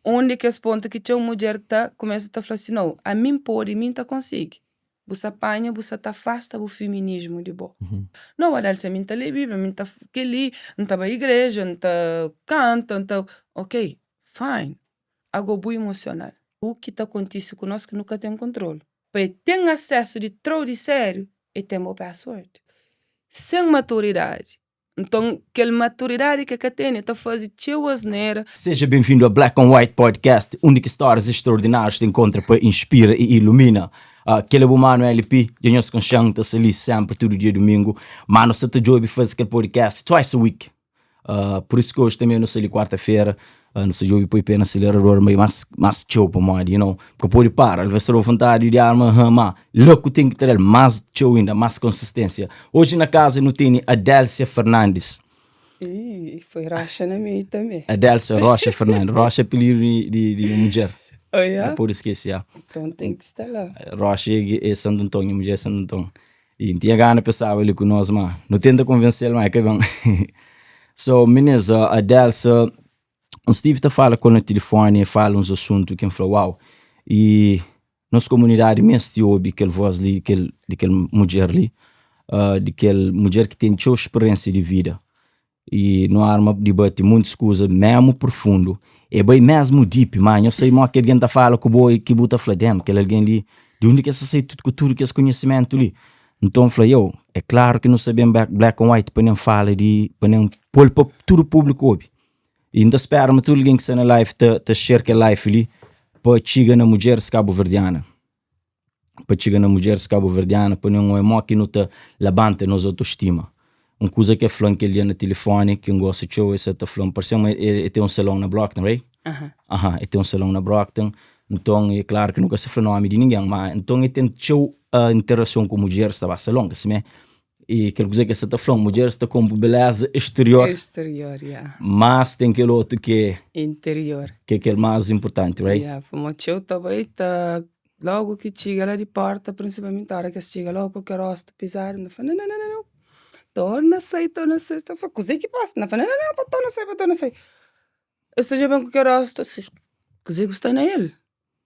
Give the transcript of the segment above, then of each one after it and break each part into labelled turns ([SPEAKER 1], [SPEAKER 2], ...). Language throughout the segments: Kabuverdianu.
[SPEAKER 1] Un di kes pontu ki txeu mudjer ta kumesa ta fla si, nau, ami N pode, mi N ta konsigi. Bu sa panha, bu sa ta afasta bu feminismu di bo. Nau, Adelcia, mi N ta lé Bíblia, mi N ta kel-li, N ta bai igreja, N ta kanta, N ta. Ok, fine. Ago bu emosional. U ki ta kontise ku nos ki nu ka ten kontrolu. Pa e ten asesu di tra-u di sériu, e ten bo password. Sen maturidadi. Nton, kel maturidadi ki e ka tene ta faze txeu asnera.
[SPEAKER 2] Seja benvindu a Black on White Podcast, undi ki stórias extraordinárius ta enkontra pa inspira i ilumina. Uh, kel é bu manu LP, dja nhos konxe-m, ta sta li sénpri tudu dia dumingu. Má nu sta ta djobe faze kel podcast twice a week. Uh, pur isu ki oji tanbê nu sta li kuarta-fera, uh, nu sta djobe poi pé na aselerador ma más, más txeu pamodi, you know, ka pode para, alvês ta da vontadi di arma, ha, ma la ku ten ki ta da-l más txeu inda, más konsistênsia. Oji na kaza nu tene Adélcia Fernandes.
[SPEAKER 1] Ih, foi rocha na meio tanbê.
[SPEAKER 2] Adélcia Rocha Fernandes. Rocha é apelidu di, di, di nha mudjer.
[SPEAKER 1] Oh, yeah?
[SPEAKER 2] Ka pode skese, ya.
[SPEAKER 1] Então ten ki sta la.
[SPEAKER 2] Rocha é, é Santo Antônio, nha mudjer é Santo Antônio. I N tinha gana pa el staba li ku nos, má nu tenta konvense-l, má el ka ben. So, minis, Adelsa, N stive ta fala ku el na tilifoni, el fala uns asuntu ki N fla, uau! I nos komunidadi meste obi kel vós li, kel, di kel mudjer li, di kel mudjer ki ten txeu spiriénsia di vida. I nu arma dibati muntis kuza memu profundu. E bai mesmu deep, ma nho sai mo ki algen ta fala ku bo i ki bu ta fla, damn, kel algen li, di undi ki es ta sai ku tudu kes konhisimentu li? Nton N fla, yo, é klaru ki nu sta ben black and white pa nen fala di, pa nen pô-l pa tudu públiku obi. I N ta spera ma tudu algen ki sta na live ta ta share kel live li pa txiga na mudjeris kabuverdiana. pa txiga na mudjeris kabuverdiana pa nen oi mo ki nu ta labanta nos autostima. Un kuza ki el fla-m kel dia na tilifoni ki N gosta txeu el sa ta fla-m parse-m ma el ten un salon na Brockton, right? Aha, el ten un salon na Brockton, nton é klaru ki nu ka sta fla nomi di ningen ma nton el ten txeu interason ku mudjeris ta ba salon, ka simé? E kel kuza ki el sta ta fla-m, mudjeris ta konpo beleza exterior,
[SPEAKER 1] Exterior, ya.
[SPEAKER 2] mas ten kel otu ki é
[SPEAKER 1] Interior.
[SPEAKER 2] ki é kel más inportanti, right?
[SPEAKER 1] Ya, pamodi txeu ta bai ta Logu ki txiga la di porta, prinsipalmenti ora ki es txiga logu ku kel rostu pizadu, N ta fla, Nau, nau, nau, nau, torna sai, torna sai. Es ta fla, Kuzê ki pasa? N ta fla, Nau, nau, nau, pa torna sai, pa torna sai. Es ta djobe-m ku kel rostu si, kuzê ki bu sta na el?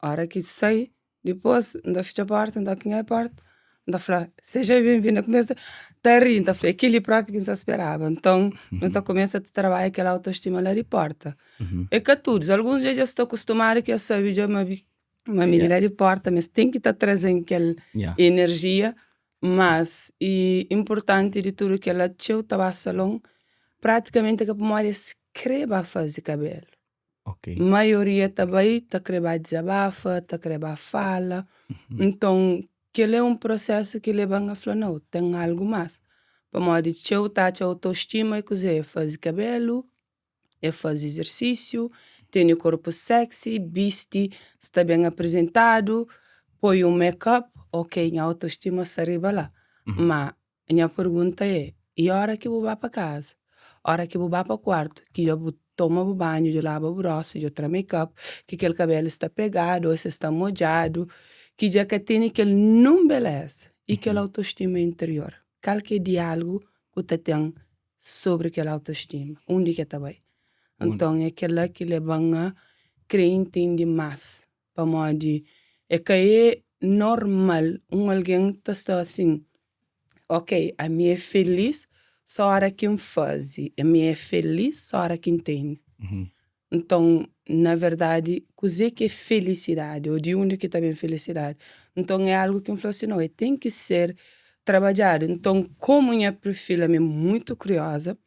[SPEAKER 1] Ora ki sai, dipôs N ta fitxa porta, N ta kinha porta, N ta fla, Seja benvinda. N kumesa ta ri, N ta fla, é kel-li propi ki N sta speraba. Nton, nu ta kumesa ta trabadja kel autostima la di porta. É ka tudus, alguns dja dja sta kustumadu ki es sabe dja ma Ma mi la di porta, ma es ten ki ta traze-m kel enerjia, mas e inpurtanti di tudu kel-la txeu ta ba salon, pratikamenti ka pamodi es kre ba faze kabelu. Maioria ta bai ta kre ba dizabafa, ta kre ba fala, nton kel-la é un prosesu ki leba-m a fla nau, ten algu más, pamodi txeu ta atxa autostima é kuzê? É faze kabelu, É faze izersísiu, tene korpu sexy, bisti, sta ben aprizentadu, poi un make-up, ok, nha autostima sta riba la. Má, nha pergunta é, i óra ki bu ba pa kaza? Óra ki bu ba pa kuartu, ki dja bu toma bu banhu, dja laba bu róstu, dja tra make-up, ki kel kabelu sta pegadu ô si sta modjadu, ki dja ka tene kel nun beleza i kel autostima interior? Kal ki é diálugu ku ta ten sobri kel autostima, undi ki el ta bai. Nton é kel-la ki leba-m a krê intende más, pamodi é ka é normal un algen ta sta asin, ok, ami é filís sô óra ki N faze, ami é filís sô óra ki N tene. Nton, na verdadi, kuzê ki é felisidadi ô di undi ki ta ben felisidadi? Nton, é algu ki N fla si, nau, el ten ki ser trabadjadu. Nton, komu nha perfil ami é mutu kurioza,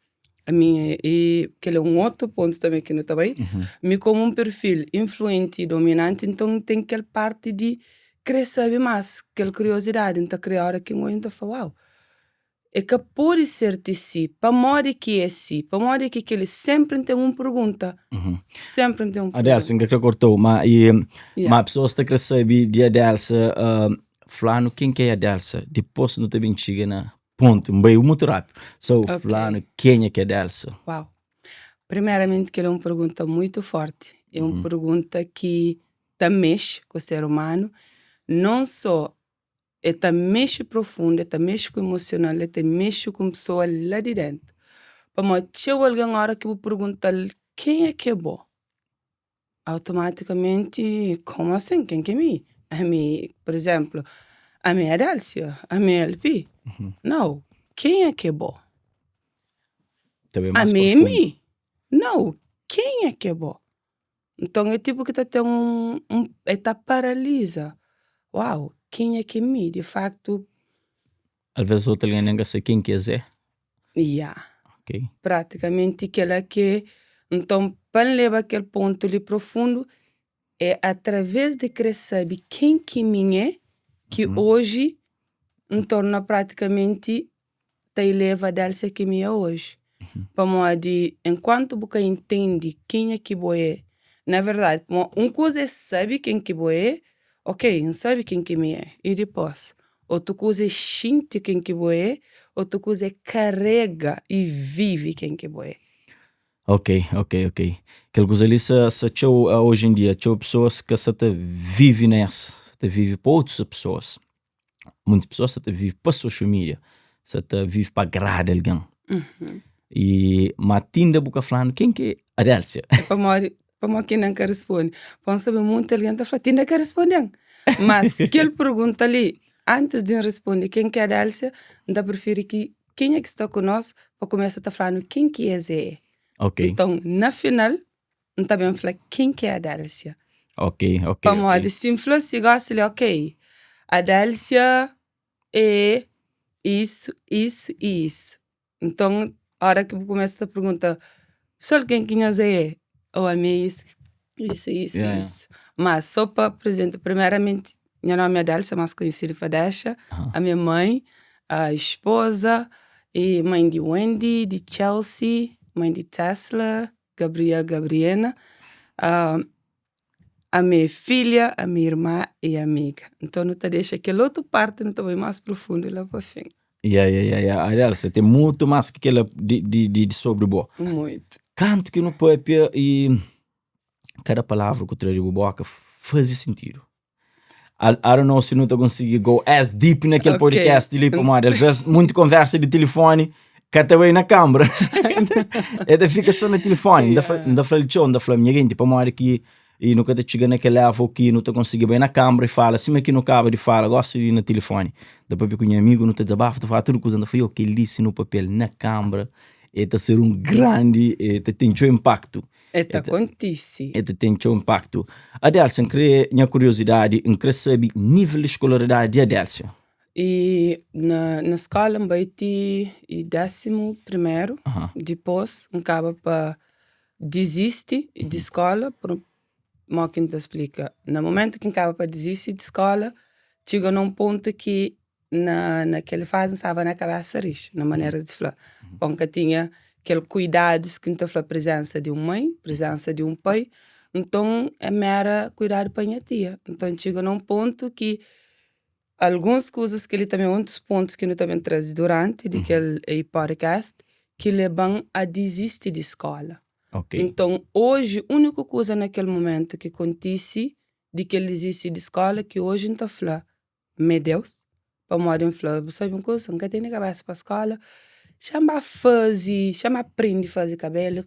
[SPEAKER 1] ami é, kel é un otu pontu tanbê ki nu ta bai, mi komu un perfil influenti i dominanti, nton N ten kel parti di krê sabe más, kel kuriozidadi. N ta krê óra ki N odja N ta fla, uau! É ka pode ser ti si. Pamodi ki é si? Pamodi ki kel-li? Sénpri N ten un pergunta. Sénpri N ten un pergunta.
[SPEAKER 2] Adelsa, N ka kre korta-u, ma i ma pesoas ta kre sabe di Adelsa. Fla-nu ken ki é Adelsa, dipôs nu ta ben txiga na pontu. N bai mutu rápidu. So, fla-nu kenha ki é Adelsa.
[SPEAKER 1] Uau! Primeramenti, kel-li é un pergunta mutu fórti. É un pergunta ki ta mexe ku ser umanu, non sô El ta mexe profundu, el ta mexe ku emosional, el ta mexe ku un pesoa la di déntu. Pamodi txeu algen óra ki bu pergunta-l kenha ki é bo? Automaticamenti, como assim? Ken ki é mi? Ami, por exemplo, ami é Adelcia, ami é LP. Nau, kenha ki é bo?
[SPEAKER 2] Ta ben más
[SPEAKER 1] Ami é
[SPEAKER 2] profundu.
[SPEAKER 1] mi. Nau, kenha ki é bo? Nton é tipo ki ta ten un, un, é ta paraliza. Uau, kenha ki é mi? Di facto.
[SPEAKER 2] Alvês otu algen nen ka sa ken ki es é.
[SPEAKER 1] Ya.
[SPEAKER 2] Ok.
[SPEAKER 1] Pratikamenti kela ki nton pa N leba kel pontu li profundu é através di kre sabe ken ki mi é ki oji N torna pratikamenti ta ileva Délcia ki mi é oji. Pamodi enkuantu bu ka intende kenha ki bo é, na verdadi, pamodi un kuza é sabe ken ki bo é, ok, N sabe ken ki mi é, i dipôs? Otu kuza é xinti ken ki bo é, otu kuza é karega i vive ken ki bo é.
[SPEAKER 2] Ok, ok, ok. Kel kuza li sa, sa txeu oji en dia, txeu pesoas ka sa ta vive na es, sa ta vive pa otus pesoas. Munti pesoas sa ta vive pa social media, sa ta vive pa agrada algen. I ma tinda bu ka fla-nu ken ki é Adélcia.
[SPEAKER 1] É pamodi Pamodi ki N ka responde? Pa N sabe, monti algen ta fla, ti N ka responde-m. Mas kel pergunta li, antis di N responde ken ki é Adélcia, N ta prifiri ki kenha ki sta ku nos pa kumesa ta fla-nu ken ki es é.
[SPEAKER 2] Ok.
[SPEAKER 1] Nton, na final, N ta ben fla ken ki é Adélcia.
[SPEAKER 2] Ok, ok.
[SPEAKER 1] Pamodi
[SPEAKER 2] ok.
[SPEAKER 1] si N fla si gósi li, ok, Adélcia é isu, isu i isu. Nton, óra ki bu kumesa ta pergunta, Pessoal, ken ki nhos é? Ô ami é isu, isu, isu,
[SPEAKER 2] Yeah.
[SPEAKER 1] isu. Má sô pa apresenta, primeramenti, nha nómi é Delsa, más konhesidu pa Dexa. Ami é mãe, esposa e mãe di Wendy, di Chelsea, mãe di Tesla, Gabriel, Gabriena. Ami é filha, ami é irmã e amiga. Nton nu ta dexa kel otu parti nu ta bai más profundu la pa fin.
[SPEAKER 2] Ya, ya, ya, ya. Ariel, sa ten mutu más ki kela di, di, di, di sobri bo.
[SPEAKER 1] Muitu.
[SPEAKER 2] Kantu ki nu papia i kada palavra ku tra di bu boka faze sintidu. I, I don't know si nu ta konsigi go as deep na kel
[SPEAKER 1] Ok.
[SPEAKER 2] podcast li, pamodi alvês munti konversa di tilifoni ka ta bai na kambra. E ta fika só na tilifoni. N ta fla,
[SPEAKER 1] Yeah.
[SPEAKER 2] N ta fla-l txeu, N ta fla, nha genti, pamodi ki i nu ka ta txiga na kel level ki nu ta konsigi bai na kambra i fala sima ki nu kaba di fala gosi li na tilifoni. N ta papia ku nha amigu, nu ta dizabafa, ta fala tudu kuza, N ta fla, yo, kel-li si nu papia-l na kambra, e ta ser un grandi, e ta ten txeu inpaktu.
[SPEAKER 1] E ta kontise.
[SPEAKER 2] E ta ten txeu inpaktu. Adelcia, N kre, nha kuriozidadi, N kre sabe nível di skolaridadi di Adelcia.
[SPEAKER 1] E na, na skola N bai ti i désimu primeru, dipôs N kaba pa dizisti di skola, pur, mo ki N ta splika? Na momentu ki N kaba pa dizisti di skola, txiga na un pontu ki Na na kel fazi N staba na kabesa rixu, na manera di fla. Pa N ka tinha kel kuidadus ki N ta fla prizensa di un mai, prizensa di un pai. Nton, mi era kuidadu pa nha tia. Nton, txiga na un pontu ki alguns kuzas, kel-li tanbe é un dus pontus ki nu ta ben traze duranti di kel podcast, ki leba-m a dizisti di skóla. Nton, oji, úniku kuza na kel momentu ki kontise di kel dizisti di skóla ki oji N ta fla M'é Deus, pamodi N fla, bu sabe un kuza, N ka tene kabesa pa skola, xa-m ba faze, xa-m ba prende faze kabelu,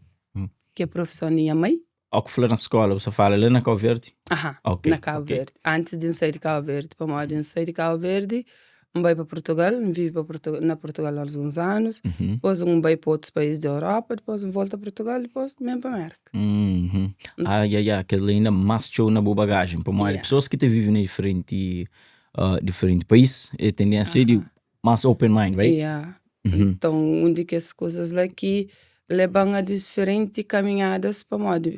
[SPEAKER 1] ki é profison di nha mai.
[SPEAKER 2] Ó ku fla na skola, bu sa fala la na Kau Verdi?
[SPEAKER 1] Aha,
[SPEAKER 2] Ok,
[SPEAKER 1] na Kau
[SPEAKER 2] ok.
[SPEAKER 1] Verdi, antis di N sai di Kau Verdi, pamodi N sai di Kau Verdi, N bai pa Purtugal, N vive pa Purtu na Purtugal alguns anus, dipôs N bai pa otus país di Europa, dipôs N volta Purtugal, dipôs N ben pa Merka.
[SPEAKER 2] Uhum. Ah, ya, ya, kel ainda más txeu na bu bagajen, pamodi
[SPEAKER 1] Yeah.
[SPEAKER 2] pesoas ki ta vive na diferenti, uh, diferenti país, e tendênsia é di más open mind, right?
[SPEAKER 1] Yeah. Nton, un di kes kuzas la ki leba-m a diferenti kaminhadas, pamodi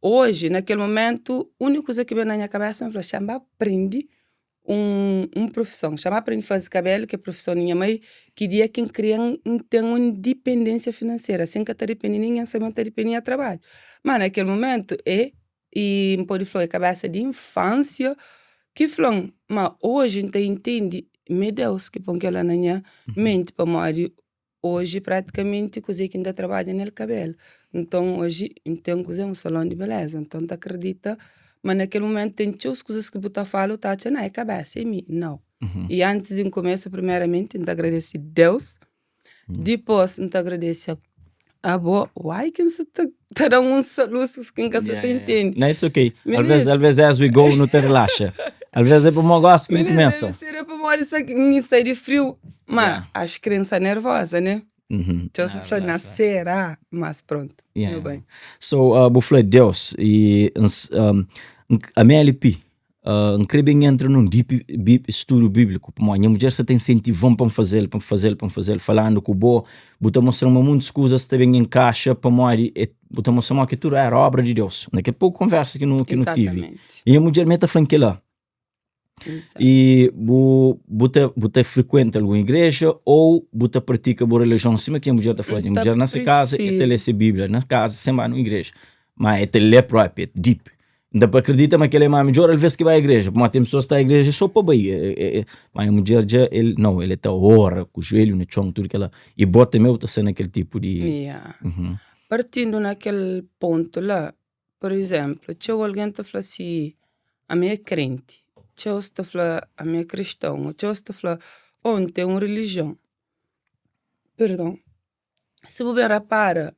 [SPEAKER 1] oji, na kel momentu, úniku kuza ki ben na nha kabésa, N fla, xa-m ba prende un un profison, xa-m aprende faze kabelu ki é profison di nha mai, ki dia ki N kria N ten un indipendênsia finanseira, si N ka ta dipende di ningen, sabe ma N ta dipende di nha trabadju. Má na kel momentu é i N pode fla é kabésa di infánsia ki fla-m ma oji N ta intende ma é Deus ki pô-m kel-la na nha menti pamodi Oji pratikamenti kuzê ki N ta trabadja nel kabelu. Nton oji N ten kuzê un salon di beleza. Nton N ta kridita ma na kel momentu ten txeu kuzas ki bu ta fala bu ta atxa na é kabesa é mi. Nau. I antis di N kumesa primeramenti N ta agradese Deus, dipôs N ta agradese. Abo, why ki N sa ta ta da-m uns salusus ki N ka sa ta intende?
[SPEAKER 2] No, it's ok. Alvês, alvês as we go nu ta relaxa. Alvês é pamodi gosi ki nu kumesa.
[SPEAKER 1] Deve ser é pamodi sa ki N sai di friu. Ma acho ki N sa nervosa, né? Txeu sa fla, na será? Mas pronto, nu bai.
[SPEAKER 2] So, bu fla Deus i Amélia Pi, N kre ben entra nun deep studu bíbliku pamodi nha mudjer sa ta insentiva-m pa N faze-l, pa N faze-l, pa N faze-l. Falandu ku bo, bu ta mostra-m ma muntis kuzas ta ben inkaxa pamodi e bu ta mostra-m ki tudu éra obra di Deus na kel poku konversa ki nu ki nu tivi. I nha mudjer mê ta fla-m kel-la. I bu bu ta bu ta frikuenta algun igreja ô bu ta pratika bu relijion sima ki nha mudjer ta faze? Nha mudjer na se kaza el ta lé se bíblia na kaza sen ba nun igreja, má el ta lé propi, é deep. N ta pa akredita ma kel-la é más midjór alvês ki bai igreja, pamodi ten pesoas ki ta igreja sô pa bai. Má nha mudjer dja el nau, el ta ora ku juelhu na txon, tudu kel-la. I bo tanbê bu ta sta na kel tipu di.
[SPEAKER 1] Ya. Partindu na kel pontu la, pur izénplu, txeu algen ta fla si, Ami é krenti. Txeu ta fla, Ami é kriston. Ô txeu ta fla, Oh, N ten un relijion. Perdon. Si bu ben rapara,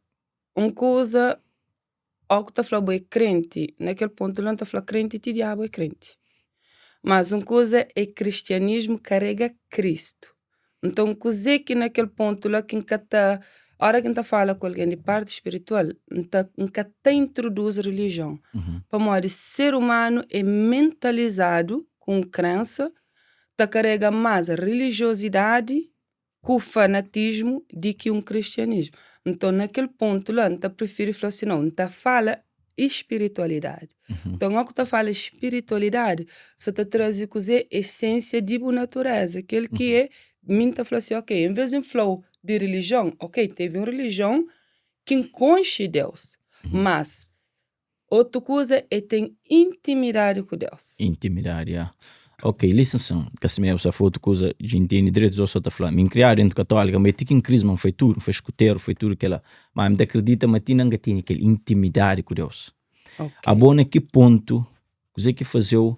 [SPEAKER 1] un kuza Ó ku ta fla bo é krenti, na kel pontu la N ta fla krenti ti diabu é krenti. Mas un kuza é kristianismu karega Kristu. Nton kuzê ki na kel pontu la ki N ka ta, óra ki N ta fala ku algen di parti spiritual, N ta N ka ta introduzi rilijion. Pamodi ser umanu é mentalizadu ku un krensa ta karega más rilijiosidadi ku fanatismu di ki un kristianismu. Nton, na kel pontu la, N ta prifiri fla si, nau, N ta fala spiritualidadi. Nton, óki ku ta fala spiritualidadi, sa ta traze kuzê? Esensia di bu natureza, kel ki é, mi N ta fla si, ok, en vês di N fla-u di rilijion, ok, tevi un rilijion ki N konxe Deus, mas Otu kuza é ten intimidadi ku Deus.
[SPEAKER 2] Intimidadi, ya. Ok, lisensa, ka simé bu sa fla otu kuza, dja intendi dretu, zo sa ta fla, mi N kriadu dentu katólika, ma é ti ki N krisma, N fai tudu, N fai skuteru, fai tudu kela, ma mi ta kridita ma ti na N ka tene kel intimidadi ku Deus.
[SPEAKER 1] Ok.
[SPEAKER 2] Abo na ki pontu, kuze ki fazeu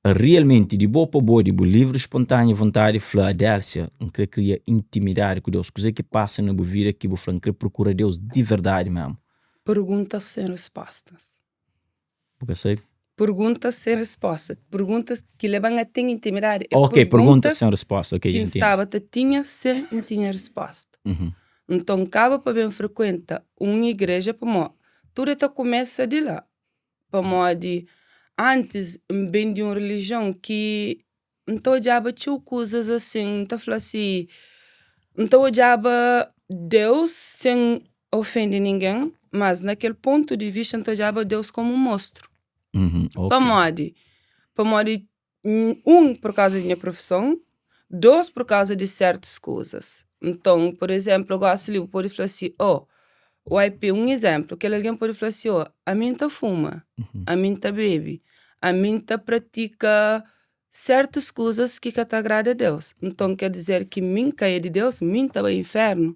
[SPEAKER 2] Realmenti, di bo pa bo, di bu livri spontanea vontadi, fla, Adélcia, N kre kria intimidadi ku Deus. Kuzê ki pasa na bu vida ki bu fla, N kre prokura Deus di verdadi mésmu?
[SPEAKER 1] Perguntas sen respóstas.
[SPEAKER 2] Bu ka sabe?
[SPEAKER 1] Perguntas sen respósta. Perguntas ki leba-m a ten intimidadi é
[SPEAKER 2] Ok, perguntas
[SPEAKER 1] perguntas
[SPEAKER 2] sen respósta. Ok,
[SPEAKER 1] ki
[SPEAKER 2] dja
[SPEAKER 1] N
[SPEAKER 2] ntende.
[SPEAKER 1] staba ta tinha sen N tinha respósta. Nton, N kaba pa ben frekuenta un igreja pamodi tudu ta kumesa di la. Pamodi antis N ben di un relijion ki N ta odjaba txeu kuzas asin, N ta fla si, N ta odjaba Deus sen ofende ningen, mas na kel pontu di vista N ta odjaba Deus komu un mostru. Pamodi? Pamodi Un, pur kauza di nha profison, dos, pur kauza di sertus kuzas. Nton, pur izénplu, gósi li bu pode fla si, oh, YP, un izénplu, kel algen pode fla si, oh, ami N ta fuma, ami N ta bebe, ami N ta pratika sertus kuzas ki ka ta agrada Deus. Nton, ker dizer ki mi N ka é di Deus, mi N ta bai infernu?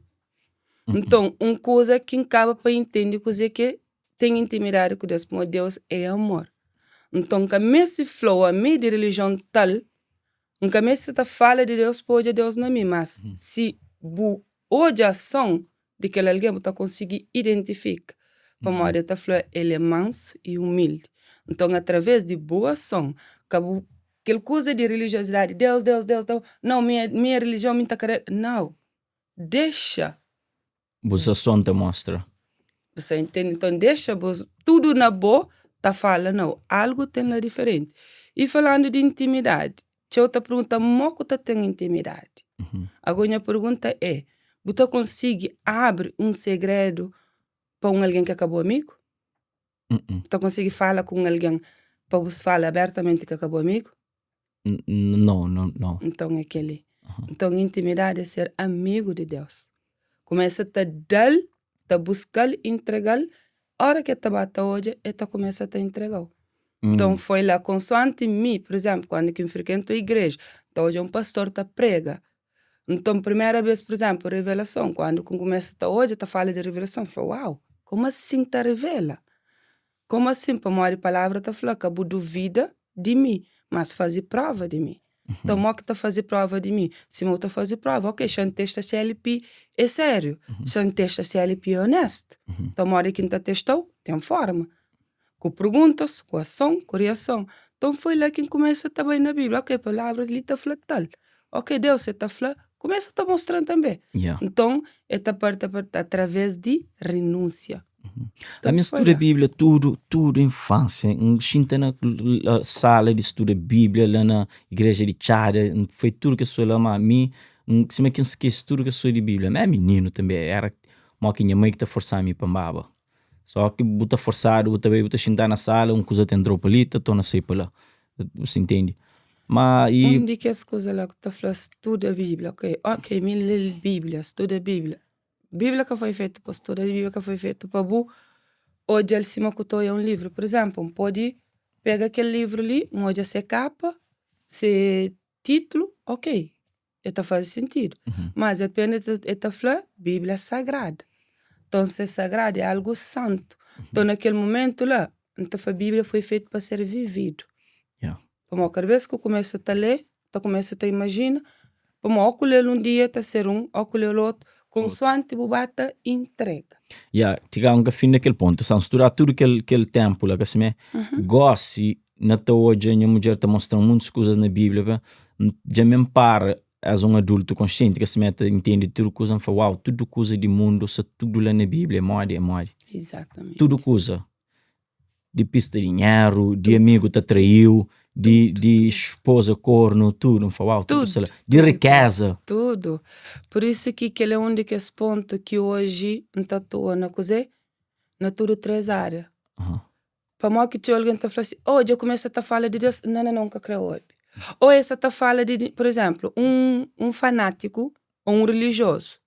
[SPEAKER 1] Nton, un kuza ki N kaba pa intende kuzê ki é ten intimidadi ku Deus, pamodi Deus é amor. Nton, N ka meste fla-u ami di relijion tal, N ka meste ta fala di Deus pa odja Deus na mi, mas si bu odja ason di kel algen, bu ta konsigi identifika, pamodi el ta fla el é mansu i umildi. Nton, através di bu ason, ka bu kel kuza di rilijiosidadi, Deus, Deus, Deus, Deus, nau, mi é mi é relijion, mi N ta kre, nau, dexa.
[SPEAKER 2] Bus ason ta mostra.
[SPEAKER 1] Bu sa intende? Nton dexa bus tudu na bo ta fala nau, algu ten la diferenti. I falandu di intimidadi, txeu ta pergunta mo ku ta ten intimidadi? Ago nha pergunta é, bu ta konsigi abri un segredu pa un algen ki é ka bu amigu? Bu ta konsigi fala ku un algen pa bu fala abertamenti ki é ka bu amigu?
[SPEAKER 2] Nau, nau, nau.
[SPEAKER 1] Nton é kel-li. Nton intimidadi é ser amigu di Deus. Kumesa ta da-l, ta buska-l, intrega-l, óra ki el ta ba ta odja, el ta kumesa ta intrega-u. Nton foi la, konsoanti mi, pur izénplu, kandu ki N frikuenta igreja, N ta odja un pastor ta prega. Nton primera bês, pur izénplu, revelason, kandu ki N kumesa ta odja, ta fala di revelason, N fla, uau, komu asin ta revela? Komu asin? Pamodi palavra ta fla, Ka bu duvida di mi, mas faze prova di mi. Nton, mo ki ta faze prova di mi? Sima bu ta faze prova, ok, xa N testa si LP é sériu, xa N testa si LP é onéstu. Nton, modi ki N ta testa-u? Ten forma, ku perguntas, ku ason, ku riason. Nton, foi la ki N kumesa ta bai na Bíblia, ok, palavras li ta fla tal, ok, Deus se ta fla, kumesa ta mostra-m tanbe. Nton, el ta parti através di rinúnsia.
[SPEAKER 2] Ami N studa Bíblia tudu, tudu infánsia. N xinta na sala di studa Bíblia la na igreja di Txada, N fai tudu kes kuza la, má mi N sima ki N skese tudu kes kuza di Bíblia. Mi éra mininu tanbê, éra mó ki nha mai ki ta forsa mi pa N baba. Só ki bu ta forsadu, bu ta bai bu ta xinta na sala, un kuza ta entra-u pa li, ta torna sai pa la. Bu sa intende? Má i.
[SPEAKER 1] Un di kes kuza la ku ta fla studa Bíblia, ok, ok mi N lé Bíblia, studa Bíblia. Bíblia ka foi fetu pa studa, Bíblia ka foi fetu pa bu odja-l sima ku ta odja un livru. Pur izénplu, N pode pega kel livru li, N odja se kapa, se titlu, ok, el ta faze sentidu. Mas apénas el ta fla Bíblia sagradu. Nton, se é sagradu, é algu santu. Nton, na kel momentu la, N ta fla Bíblia foi fetu pa ser vividu. Pamodi kada bês ki bu kumesa ta lé, ta kumesa ta imajina, pamodi ó ku lê-l un dia ta ser un, ó ku lê-l otu, konsoanti bu ba ta intrega.
[SPEAKER 2] Ya, ti ka N ka finda kel pontu, sa N studa tudu kel kel ténpu la, ka simé? Gósi N ta odja nha mudjer ta mostra-m muntis kuzas na Bíblia, pa dja mi N para as un adultu konsienti, ka simé, ta intende tudu kuza, N fla, uau, tudu kuza di mundu sta tudu la na Bíblia, é modi, é modi?
[SPEAKER 1] Izatamenti.
[SPEAKER 2] Tudu kuza. Di pista dinheru, di amigu ta traiu, di di spoza kornu, tudu. N fla, uau, tudu sta la. Di rikeza.
[SPEAKER 1] Tudu. Pur isu ki kel é un di kes pontu ki oji N ta atua na kuzê? Na tudu 3 ária. Pamodi ki txeu algen ta fla si, oh, dja kumesa ta fala di Deus? Nau, nau, nau, N ka kre obi. Ô el sa ta fala di, pur izénplu, un un fanátiku ô un rilijiozu.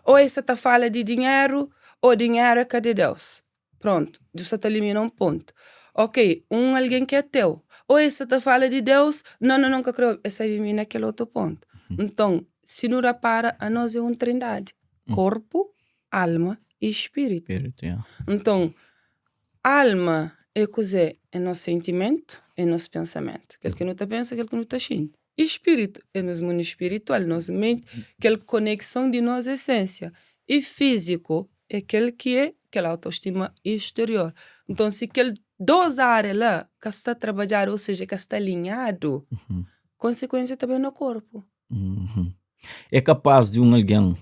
[SPEAKER 1] Ô el sa ta fala di dinheru, ô dinheru é ka di Deus. Prontu, dja bu sta ta elimina un pontu. Ok, un algen ki é ateu, ô el sta ta fala di Deus, nau, nau, nau, N ka kre obi, el sta elimina kel otu pontu. Nton, si nu rapara, anos é un trindadi, korpu, alma i spiritu. Nton, alma é kuzê? É nos sentimentu, é nos pensamentu. Kel ki nu ta pensa, kel ki nu ta xinti. I spiritu é nos mundu spiritual, nos menti, kel konekson di nos esensia. I fíziku é kel ki é kel autostima exterior. Nton, si kel dos ária la ka sta trabadjadu, ou seja, ka sta alinhadu, konsekuensia ta ben na korpu.
[SPEAKER 2] É kapaz di un algen,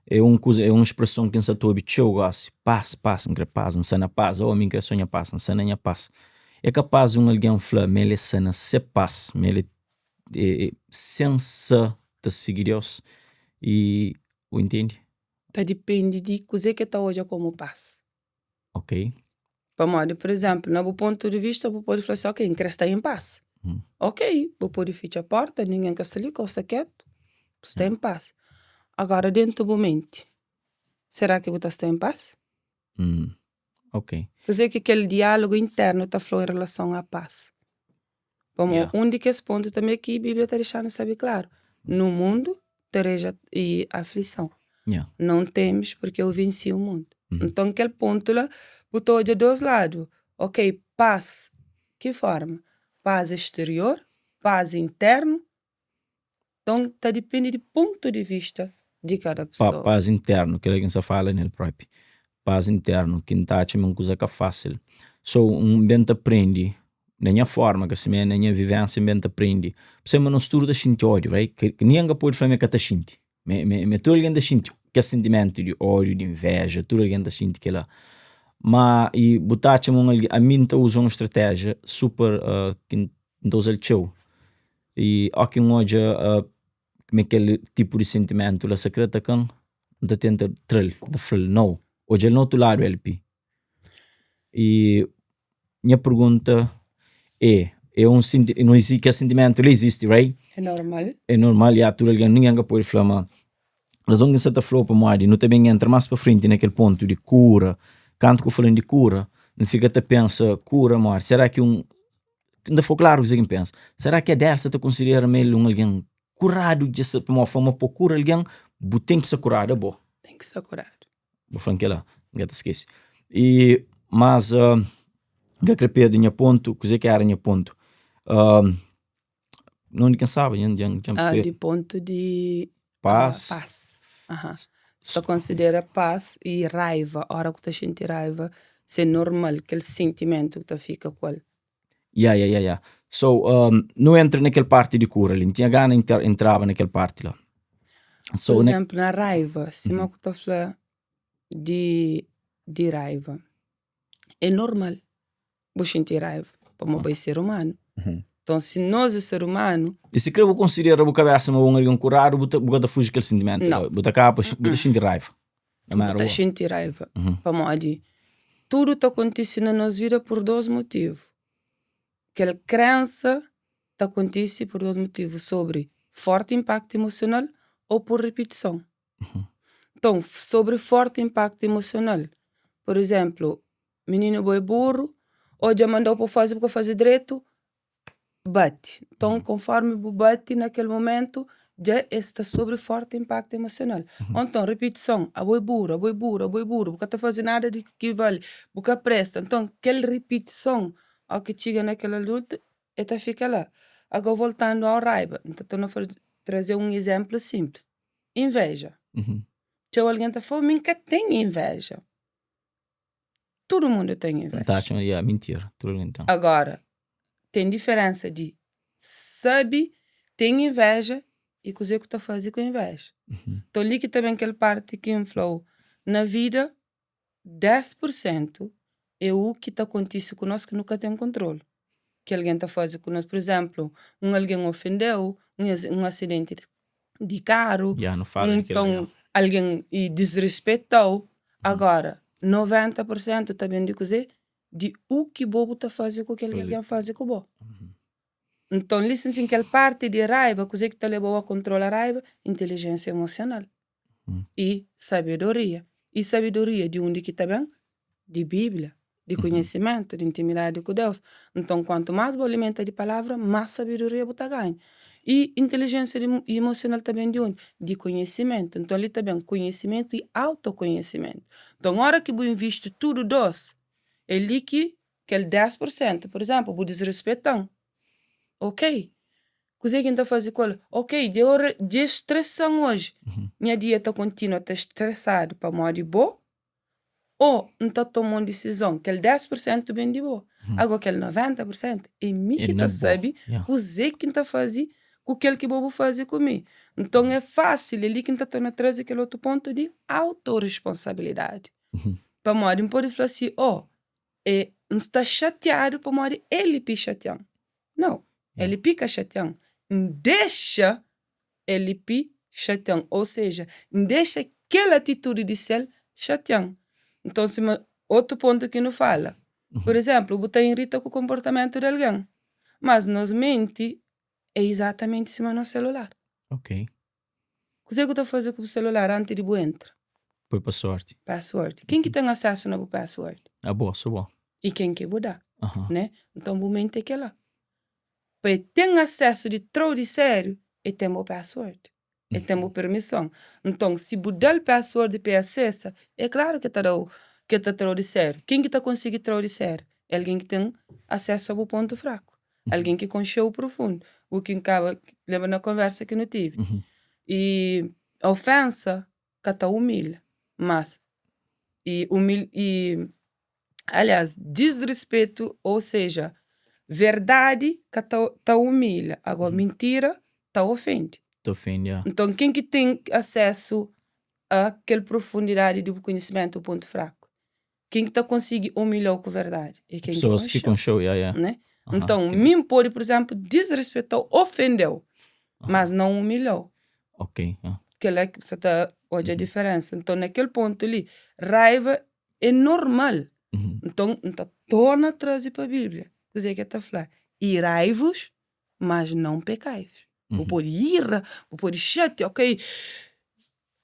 [SPEAKER 2] é un kuza, é un spreson ki N sa ta obi txeu gósi, pas, pas, N kre pas, N sta na pas, oh mi N kre so nha pas, N sta na nha pas. É kapaz di un algen fla ma el sta na se pas, ma el é sen sa ta sigi Deus i bu intende?
[SPEAKER 1] Ta dipende di kuzê ki el ta odja komu pas.
[SPEAKER 2] Ok.
[SPEAKER 1] Pamodi, pur izénplu, na bu pontu di vista bu pode fla si, ok, N kre sta en pas. Ok, bu pode fitxa pórta, ningen ka sta li, ka bu sta ketu, bu sta en pas. Agóra, déntu bu menti, será ki bu ta sta en pas?
[SPEAKER 2] Ok.
[SPEAKER 1] Kuzê ki kel diálogu internu ta fla-u en relason a pas? Pamodi
[SPEAKER 2] Yeah.
[SPEAKER 1] un di kes pontu tanbê ki Bíblia ta dexa-nu sabe klaru, Nu mundu tereja i aflison.
[SPEAKER 2] Yeah.
[SPEAKER 1] Não temes, porque eu venci o mundo. Nton, kel pontu la, bu ta odja dôs ladu. Ok, pas, ki forma? Pas exterior, pas internu. Nton, ta dipende di pontu di vista di kada
[SPEAKER 2] Pa,
[SPEAKER 1] pesoa.
[SPEAKER 2] pas internu, kel-la ki N sta fala nel propi. Pas internu, ki N ta atxa ma é un kuza ka fásil. So, N ben ta prende, na nha forma, ka simé, na nha vivénsia, N ben ta prende. P'sê ma nos tudu ta xinti ódiu, right? Ke, ningen ka pode fla ma e ka ta xinti. Ma, ma, ma tudu algen ta xinti kes sentimentu di ódiu, di invéja, tudu algen ta xinti kel-la. Ma, i bu ta atxa ma un algen, ami N ta uza un stratéjia super ki N ta uza-l txeu. I óki N odja ma kel tipu di sentimentu la sa kre ataka-m, N ta tenta tra-l, N ta fla-l, nau, odja-l na otu ladu LP. I nha pergunta é, é un senti, no izi, kel sentimentu la izisti, right?
[SPEAKER 1] É normal.
[SPEAKER 2] É normal, ya, tudu algen, ningen ka pode fla ma razon ki N sa ta fla-u pamodi nu ta ben entra más pa frenti na kel pontu di kura, kantu ku fla-m di kura, N fika ta pensa, kura modi, sera ki un N ta fla-u klaru kuzê ki N pensa. Será ki Adelsa ta konsidera ma el é un algen kuradu dja sta pamodi fla ma pa kura algen bu ten ki sta kuradu abo?
[SPEAKER 1] Ten ki sta kuradu.
[SPEAKER 2] Bu fla-m kel-la, N ka ta skese. I mas N ka kre perde nha pontu, kuzê ki éra nha pontu? Na undi ki N staba? Dja N dja N
[SPEAKER 1] Ah,
[SPEAKER 2] perde.
[SPEAKER 1] di pontu di
[SPEAKER 2] Pas.
[SPEAKER 1] pas. Aha. Si ta konsidera pas y raiva, ora ku ta xinti raiva, si é normal kel sentimentu ki ta fika ku el.
[SPEAKER 2] Ya, ya, ya, ya. So, nu entra na kel parti di kura li. N tinha gana entraba na kel parti la. So,
[SPEAKER 1] Pur
[SPEAKER 2] na.
[SPEAKER 1] izénplu, na raiva, sima ku ta fla di di raiva, é normal bu xinti raiva pamodi bo é ser umanu. Nton, si nos é ser umanu.
[SPEAKER 2] I si kre bu konsidera bu kabesa ma bu é un algen kuradu, bu ta bu ka ta fuji kel sentimentu la.
[SPEAKER 1] Nau.
[SPEAKER 2] Bu ta kaba pa bu ta xinti raiva. No
[SPEAKER 1] Bu
[SPEAKER 2] matter
[SPEAKER 1] ta
[SPEAKER 2] what.
[SPEAKER 1] xinti raiva pamodi tudu ta kontise na nos vida pur dos motivu. Kel krensa ta kontise pur dos motivu, sobri forti inpaktu emosional ô pur ripitison. Nton, sobri forti inpaktu emosional, pur izénplu, mininu bo é buru, ô dja manda-u pa bu faze, bu ka faze dretu, bati. Nton, konformi bu bati na kel momentu, dja el sta sobri forti inpaktu emosional. Ô nton, ripitison, abo é buru, abo é buru, abo é buru, bu ka ta faze nada di ki vali, bu ka presta. Nton, kel ripitison, óki txiga na kel adultu, el ta fika la. Agó, voltandu ao raiba, N ta torna traze un izénplu sinplis, inveja. Txeu algen ta fla, mi N ka ten inveja. Tudu mundu ten inveja.
[SPEAKER 2] Ta atxa ma ya mintira, tudu algen ten.
[SPEAKER 1] Agora, ten diferensa di sabe ten inveja i kuzê ku ta faze ku inveja. Nton li ki ta ben kel parti ki N fla-u, na vida 10 pur sentu é u ki ta kontise ku nos ki nu ka ten kontrolu. Ki algen ta faze ku nos. Pur izénplu, un algen ofende-u, un asidenti di karu,
[SPEAKER 2] Ya, nu fala di kel-la,
[SPEAKER 1] nton
[SPEAKER 2] ya.
[SPEAKER 1] algen disrispeta-u. Agora, 90 pur sentu ta ben di kuzê? Di u ki bo bu ta faze ku kel ki algen faze ku bo. Nton, li sin sin kel parti di raiba, kuzê ki ta leba-u a kontrola raiba? Intelijénsia emosional i sabedoria. I sabedoria di undi ki ta ben? Di Bíblia, di konhisimentu, di intimidadi ku Deus. Nton, kuantu más bu alimenta di Palavra, más sabedoria bu ta ganha. I intelijénsia emosional ta ben di undi? Di konhisimentu. Nton, li ta ben konhisimentu i autokonhisimentu. Nton, óra ki bu invisti tudu dôs, é li ki kel 10 pur sentu, pur izénplu, bu disrispeta-m, ok, kuzê ki N ta faze ku el? Ok, dja stresa-m oji, nha dia ta kontinua ta stresadu pamodi bo ô N ta toma un disizon? Kel 10 pur sentu ben di bo, agó kel 90 pur sentu é mi ki ta sabe kuzê ki N ta faze ku kel ki bo bu faze ku mi. Nton é fásil, é li ki N ta torna traze kel otu pontu di autoresponsabilidadi. Pamodi N pode fla si, ô É N sta xatiadu pamodi LP xatia-m. Nau, LP ka xatia-m. N dexa LP xatia-m. Ou seja, N dexa kel atitudi di sel xatia-m. Nton, sima otu pontu ki nu fala, pur izénplu, bu ta irita ku konportamentu di algen, mas nos menti é izatamenti sima nos selular.
[SPEAKER 2] Ok.
[SPEAKER 1] Kuzê ku ta faze ku bu selular anti di bu entra?
[SPEAKER 2] Poi password.
[SPEAKER 1] Password. Ken ki ten asesu na bu password?
[SPEAKER 2] Abo, so bo.
[SPEAKER 1] I ken ki bu da,
[SPEAKER 2] Uh -huh.
[SPEAKER 1] né? Nton bu menti é kela. Pa e ten asesu di trau di sériu, e ten bu password. E ten bu permison. Nton, si bu da-l password pa e asesa, é klaru ki e ta da-u, ki e ta trau di sériu. Ken ki ta konsigi trau di sériu? É algen ki ten asesu a bu pontu fraku. Algen ki konxe-u profundu. U ki N kaba, lenbra na konversa ki nu tive. I ofensa ka ta umilha, mas i umil i aliás, disrispetu, ou seja, verdadi ka ta ta umilha, agora mintira ta ofende.
[SPEAKER 2] Ta ofende, ya.
[SPEAKER 1] Nton, ken ki ten asesu a kel profundidadi di bu konhisimentu, bu pontu fraku? Ken ki ta konsigi umilha-u ku verdadi é ken ki
[SPEAKER 2] Pessoas ki
[SPEAKER 1] konxe-u,
[SPEAKER 2] konxe-u, ya, ya.
[SPEAKER 1] né?
[SPEAKER 2] Aha,
[SPEAKER 1] Nton,
[SPEAKER 2] ki-
[SPEAKER 1] mi N pode, pur izénplu, disrespeta-u, ofende-u, mas não umilha-u.
[SPEAKER 2] Ok, ya.
[SPEAKER 1] Kel-la ki bu sa ta odja diferénsa. Nton, na kel pontu li, raiva é normal. Nton, N ta torna traze pa Bíblia kuzê ki el ta fla, Irai-vos, mas não pecai-vos. Bu pode ira, bu pode xatia, ok,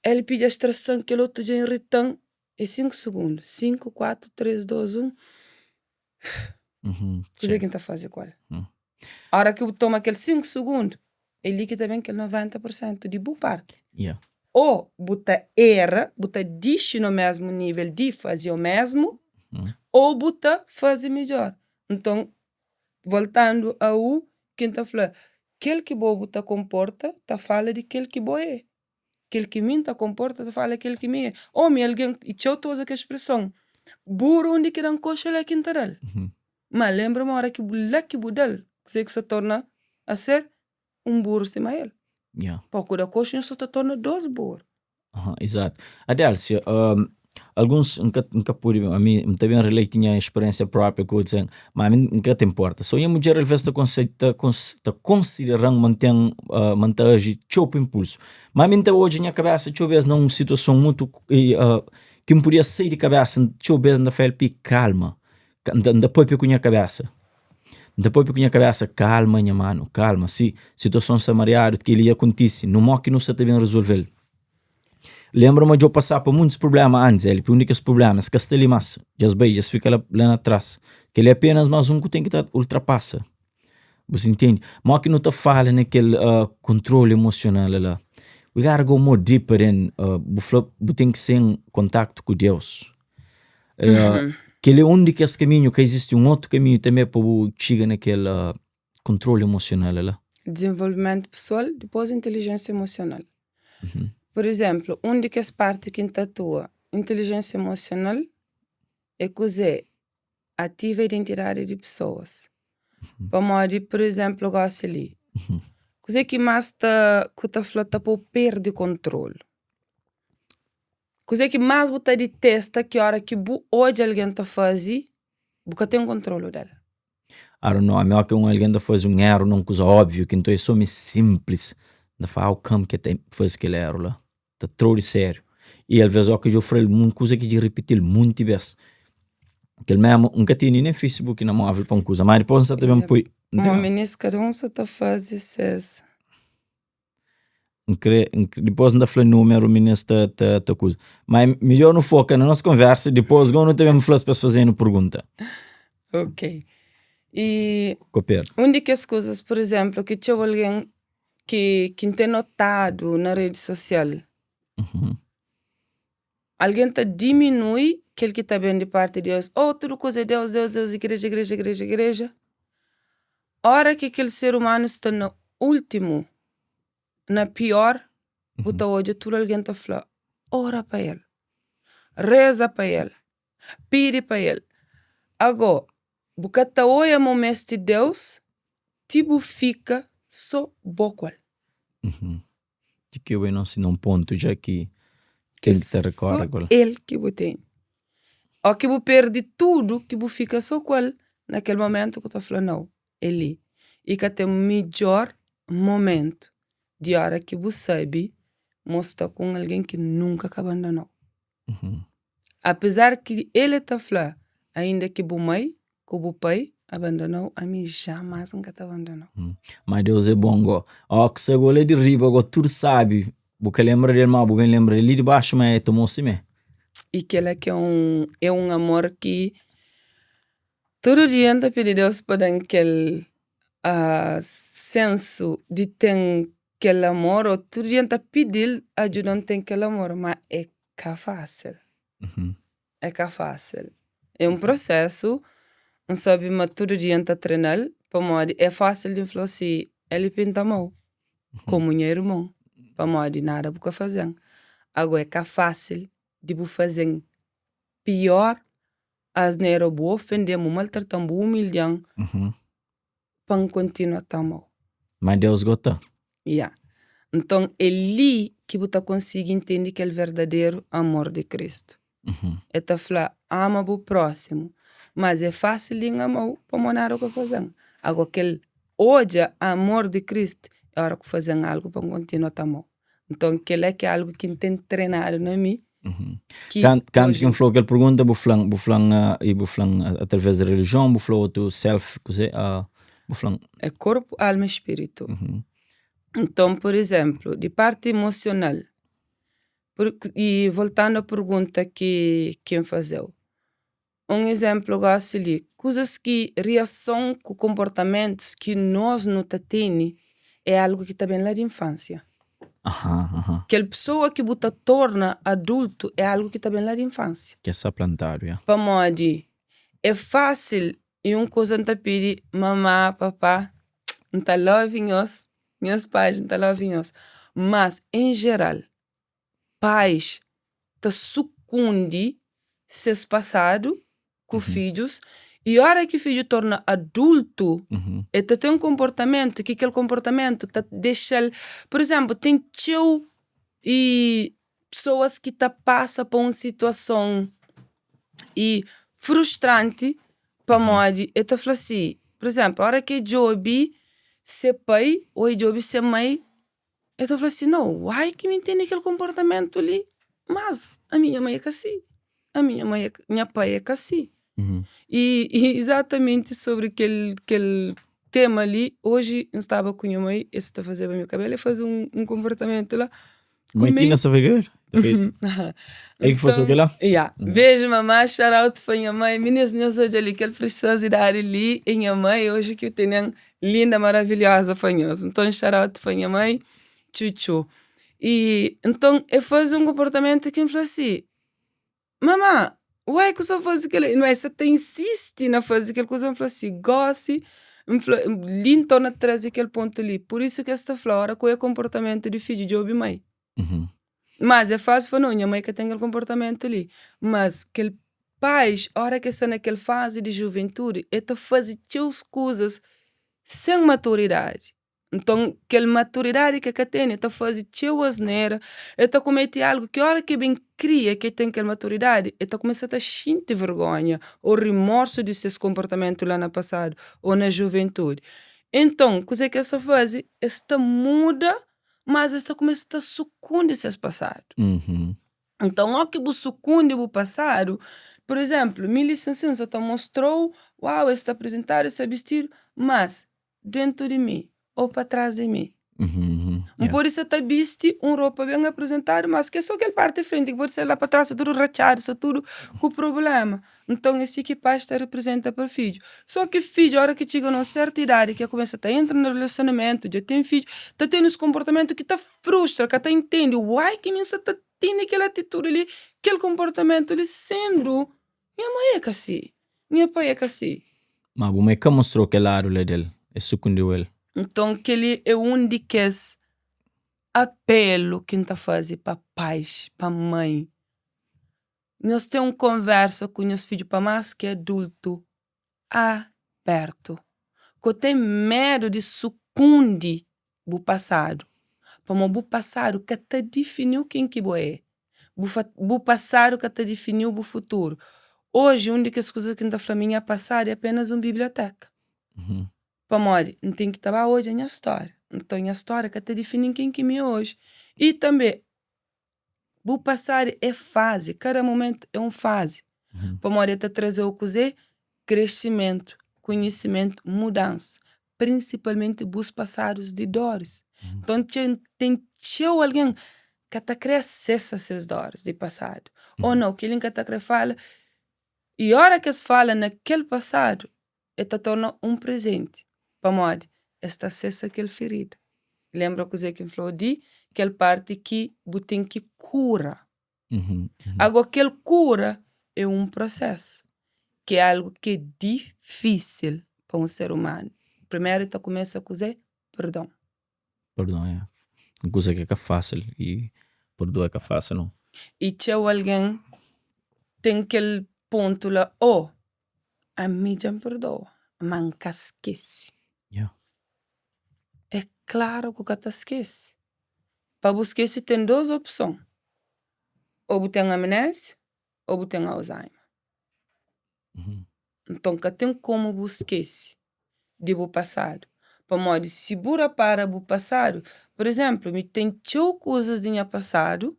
[SPEAKER 1] el pidi stresa-m, kel otu dja irita-m, É 5 sugundu. 5, 4, 3, 2, 1. Kuzê ki N ta faze ku el? Óra ki bu toma kel 5 sugundu, é li ki ta ben kel 90 pur sentu di bu parti. Ô bu ta era, bu ta dixi no mesmu nível di faze o mesmu, ô bu ta faze midjór. Nton, voltandu a u ki N ta fla. Kel ki bo bu ta konporta ta fala di kel ki bo é. Kel ki mi N ta konporta ta fala kel ki mi é. Omi, algen, i txeu ta uza kel spreson, buru undi ki da-m koxa la ki N ta da-l. Ma lenbra ma ora ki bu la ki bu da-l, kuzê ki bu sta torna a ser? Un buru sima el. Pa ku da koxa nhos sta ta torna dos buru.
[SPEAKER 2] Aha, exato. Adélcia, um, alguns N ka, N ka pode, ami N ta ben relate nha experiência própria ku otus, ma ami N ka ta importa. So nha mudjer alvês ta konse, ta kons, ta konsidera-m ma N ten, uh, ma N ta aji txeu pa inpulsu. Ma ami N ta odja nha kabésa txeu bês na un situason mutu uh, ki N podia sai di kabésa, txeu bês N ta fla-l, pi, kalma. N ta, N ta pâpia ku nha kabésa. N ta pâpia ku nha kabésa, kalma nha manu, kalma. Si situason sta mariadu, kel-li dja kontise, nu mó ki nu sta ta ben rezolve-l. Lenbra ma dja-u pasá pa muntis prubléma antis, LP. Un di kes prubléma, es ka sta li más, dja es bai, dja es fika la, la na tras. Kel-li é apénas más un ku ten ki ta ultrapasa. Bu sa intende? Mó ki nu ta fala na kel uh, kontrolu emosional la? We gotta go more deeper than uh, bu fla, bu ten ki ser en kontaktu ku Deus. Uh, kel é un di kes kaminhu, ka izisti un otu kaminhu tanbê pa bu txiga na kel uh, kontrolu emosional la?
[SPEAKER 1] Dizenvolvimentu pesoal, dipôs intelijénsia emosional. Pur izénplu, un di kes párti ki N ta atua, intelijénsia emosional é kuzê? Ativa identidadi di pesoas. Pamodi, pur izénplu, gósi li, kuzê ki más ta ku ta fla ta pô-u perde kontrolu? Kuzê ki más bu ta ditesta ki óra ki bu odja algen ta faze, bu ka ten kontrolu del?
[SPEAKER 2] I don't know, ami óki un algen ta faze un éru na un kuza óbviu ki nton é sô mi sinplis, N ta fla, how come ki el ta faze kel éru la? Ta tra-u di sériu. I alvês óki dja-u fla-l un kuza ki dja ripiti-l monti bês. Kel mésmu, N ka tene nen Facebook na móvel pa un kuza, má dipôs N sa ta ben poi.
[SPEAKER 1] Má minis kada un sa ta faze ses.
[SPEAKER 2] N kre, N dipôs N ta fla númeru, minis ta, ta, ta kuza. Má é midjór nu foka na nos konversa, dipôs gó nu ta ben fla-s pa es faze-nu pergunta.
[SPEAKER 1] Ok. I
[SPEAKER 2] Ko perde.
[SPEAKER 1] un di kes kuzas, pur izénplu, ki txeu algen ki, ki N ten notadu na redi sosial, algen ta diminui kel ki ta ben di parti di Deus. Oh, tudu kuza é Deus, Deus, Deus, igreja, igreja, igreja, igreja. Ora ki kel ser umanu sta na últimu, na pior, bu ta odja tudu algen ta fla, Ora pa el, reza pa el, pidi pa el. Agó, bu ka ta oia ma bu meste Deus ti bu fika sô bo ku el.
[SPEAKER 2] Ti ki bu na un pontu dja ki ten ki ta rekore ku el.
[SPEAKER 1] É sô el ki bu tene. Ó ki bu perde tudu ki bu fika sô ku el na kel momentu ku ta fla nau, é li. I ka ten midjór momentu di óra ki bu sabe ma bu sta ku un algen ki nunka ka bandona-u. Apezar ki el e ta fla, Ainda ki bu mai ku bu pai abandona-u, ami jamais N ka ta abandona-u.
[SPEAKER 2] Ma Deus é bon go. Ó ki sta go la di riba go tudu sabi. Bu ka lenbra del ma bu ben lenbra del li di baxu ma e tomou simé.
[SPEAKER 1] I kela ki é un é un amor ki tudu dia N ta pidi Deus pa da-m kel sensu di ten kel amor ô tudu dia N ta pidi-l ajuda-m ten kel amor ma é ka fásil. É ka fásil. É un prosésu. N sabe ma tudu dia N ta trena-l pamodi é fásil di N fla si, LP N ta ama-u komu nha irmon pamodi nada bu ka faze-m. Ago é ka fásil di bu faze-m pior asnera, bu ofende-m, bu maltrata-m, bu umilha-m. pa N kontinua ta ama-u.
[SPEAKER 2] Má Deus go ta.
[SPEAKER 1] Ya. Nton, é li ki bu ta konsigi intende kel verdaderu amor di Kristu. El ta fla, Ama bu prósimu. Mas é fásil di N ama-u pamodi nada ku faze-m. Agó, kel odja amor di Kristu é óra ku faze-m algu pa N kontinua ta ama-u. Nton, kel-la ki é algu ki N ten trenadu na mi.
[SPEAKER 2] Ki Kantu ki N fla-u kel pergunta, bu fla-m, bu fla-m, i bu fla-m através di relijion, bu fla otu self, kuzê, bu fla-m.
[SPEAKER 1] É korpu, alma i spiritu. Nton, pur izénplu, di parti emosional, i voltandu a pergunta ki ki N faze-u, Un izénplu gósi li, kuzas ki riason ku konportamentus ki nos nu ta tene é algu ki ta ben la di infansia. Kel pesoa ki bu ta torna adultu é algu ki ta ben la di infansia.
[SPEAKER 2] Ki sta plantadu, ya.
[SPEAKER 1] Pamodi é fásil i un kuza N ta pidi mamá, papá. N ta love nhos, nhas pais N ta love nhos. Mas en jeral, pais ta sukundi ses pasadu ku fidjus i ora ki fidju torna adultu el ta ten konportamentu ki kel konportamentu ta dexa-l pur izénplu ten txeu i pesoas ki ta pasa pa un situason i frustranti pamodi el ta fla si pur izénplu ora ki el djobe se pai ô el djobe se mai El ta fla si, Nau, uai ki mi N tene kel konportamentu li, mas ami nha mai é ka si, ami nha mai nha pai é ka si. I izatamenti sobri kel kel tema li, oji N staba ku nha mai, el sa ta fazeba mi kabelu, el faze un konportamentu la ku
[SPEAKER 2] Mai
[SPEAKER 1] mi.
[SPEAKER 2] Tina sa faze kabelu? El ki faze-u kel-la?
[SPEAKER 1] Ya. Beju mamá, shout out pa nha mai. Minis, nhos odja li kel presiosidadi li é nha mai, oji ki tenen Linda maravilhosa pa nhos nton shout out pa nha mai txutxu i nton e faze un konportamentu ki n fla si mama uai ku sa faze kela ma e sa ta insisti na faze kel kuza n fla si gosi n fla li n torna traze kel pontu li pur isu ki es ta fla ora ku e konportamentu di fidju djobe mai Mas é fásil fla, nau, nha mai ka ten kel konportamentu li. Mas kel pais, óra ki es sta na kel fazi di juventudi, el ta faze txeu kuzas sen maturidadi. Nton, kel maturidadi ki el ka tene, el ta faze txeu asnera, el ta komete algu ki óra ki el ben kria ki el ten kel maturidadi, el ta kumesa ta xinti vergonha ô rimorsu di ses konportamentu la na pasadu ô na juventudi. Nton, kuzê ki es ta faze? Es ta muda mas es ta kumesa ta sukundi ses pasadu. Nton, ó ki bu sukundi bu pasadu, pur izénplu, mi li sin sin, N sa ta mostra-u, uau, es sta aprizentadu, es sta bistidu, mas déntu di mi ô pa tras di mi, N pode sa ta bisti un ropa ben aprizentadu, mas ki é sô kel parti frenti, ki pode ser la pa tras sta tudu ratxadu, sta tudu ku prubléma. Nton, é si ki pais ta reprizenta pa fidju. Sô ki fidju, óra ki txiga na un sértu idadi, ki el kumesa ta entra na rilasionamentu, dja ten fidju, ta ten es konportamentu ki ta frustra, ka ta intende why ki mi sa ta tene kel atitudi li, kel konportamentu li, sendu nha mai é ka si, nha pai é ka si.
[SPEAKER 2] Má bu mai ka mostra-u kel ladu la del, el sukundiu el.
[SPEAKER 1] Nton, kel-li é un di kes apélu ki N ta faze pa pais, pa mai. Nhos ten un konversa ku nhos fidju pa más ki adultu abertu. Ko ten medu di sukundi bu pasadu, pamodi bu pasadu ka ta difiniu ken ki bo é. Bu bu pasadu ka ta difiniu bu futuru. Oji un di kes kuzas ki N ta fla mi nha pasadu é apenas un biblioteka. Pamodi N ten ki ta ba odja nha stória. Nton nha stória ka ta difini-m ken ki mi é oji. I tanbe Bu pasadu é fazi, kada momentu é un fazi. Pamodi el ta traze-u kuzê? Kresimentu, konhisimentu, mudansa. Prinsipalmenti bus pasadus di doris. Nton ten txeu algen ka ta kre asesa ses doris di pasadu. Ô nau, kel-li N ka ta kre fala. I óra ki es fala na kel pasadu, el ta torna un prezenti, pamodi es ta sesa kel firida. Lenbra kuzê ki N fla-u di kel párti ki bu ten ki kura. Agó, kel kura é un prosésu, ki é algu ki é difísil pa un ser umanu. Primeru el ta kumesa kuzê? Perdon.
[SPEAKER 2] Perdon, é. Un kuza ki é ka fásil i perdoa é ka fásil, nau.
[SPEAKER 1] I txeu algen ten kel pontu la, ô, Ami dja N perdoa, ma N ka skese. É klaru ku ka ta skese. Pa bu skese ten dos opson, ô bu ten amnésia ô bu ten Alzheimer. Nton ka ten komu bu skese di bu pasadu. Pamodi si bu rapara bu pasadu, pur izénplu, mi ten txeu kuzas di nha pasadu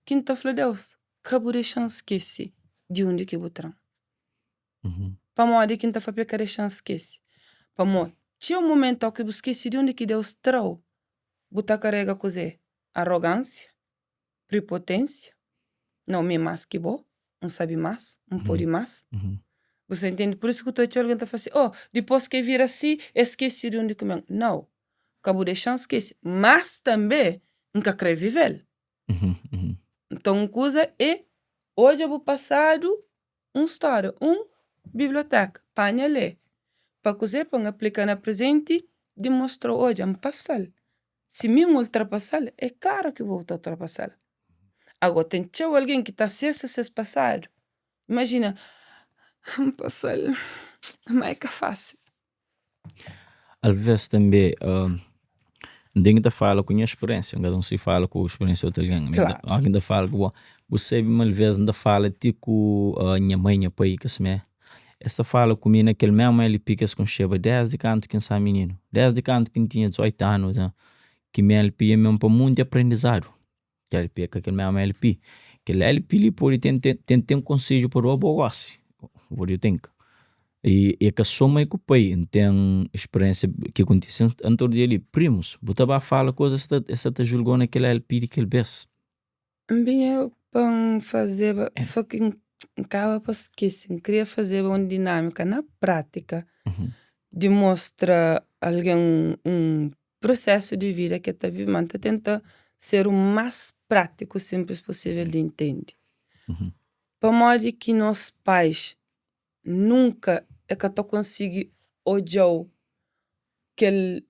[SPEAKER 1] ki N ta fla Deus, Ka bu dexa-m skese di undi ki bu tra-m. Pamodi ki N ta fla pa el ka dexa-m skese? Pamodi txeu momentu óki bu skese di undi ki Deus tra-u, bu ta karega kuzê? Arogánsia? Pripoténsia? Nau, mi é más ki bo, N sabe más, N pode más. Bu sta intende? Pur isu ki ta txeu algen ta fla si, oh, dipôs ki el vira si, el skese di undi ki ben. Nau, ka bu dexa-m skese. Más tanbê, N ka krê vive-l. Nton, un kuza é odja bu pasadu un stória, un biblioteka, panha lé. Pa kuzê? Pa N aplika na prezenti. dimostra-u, odja, N pasa-l. Si mi N ultrapasa-l, é klaru ki bo bu ta ultrapasa-l. Ago, ten txeu algen ki ta asesa ses pasadu. Imajina, N pasa-l, má é ka fásil.
[SPEAKER 2] Alvês tanbê, N ten ki ta fala ku nha spiriénsia, N ka ta konsigi fala ku spiriénsia di otu algen.
[SPEAKER 1] Klaru.
[SPEAKER 2] Óras ki N ta fala ku bo, bu sabe ma alvês N ta fala ti ku nha mai, nha pai, ka simé, es ta fala ku mi na kel mésmu LP ki es konxeba désdi kantu ki N staba mininu, désdi kantu ki N tinha 18 anu, ki mi LP dja ben pa munti aprendizadu. Kel LP é ka kel mésmu LP. Kel LP li pode ten ten ten konsedju pa dua bo gósi. What do you think? I é ka sô mai ku pai, N ten spiriénsia ki kontise antor di el li. Primus, bu ta ba fala kuzas, es ta es sa ta julga-u na kel LP di kel bês.
[SPEAKER 1] N binha pa N fazeba, sô ki N kaba pa skese. N kria fazeba un dinámika na prátika di mostra algen un prusésu di vida ki el ta vive, ma N ta tenta ser u más prátiku, sinplis pusível di intende. Pamodi ki nos pais nunka e ka ta konsigi odja-u kel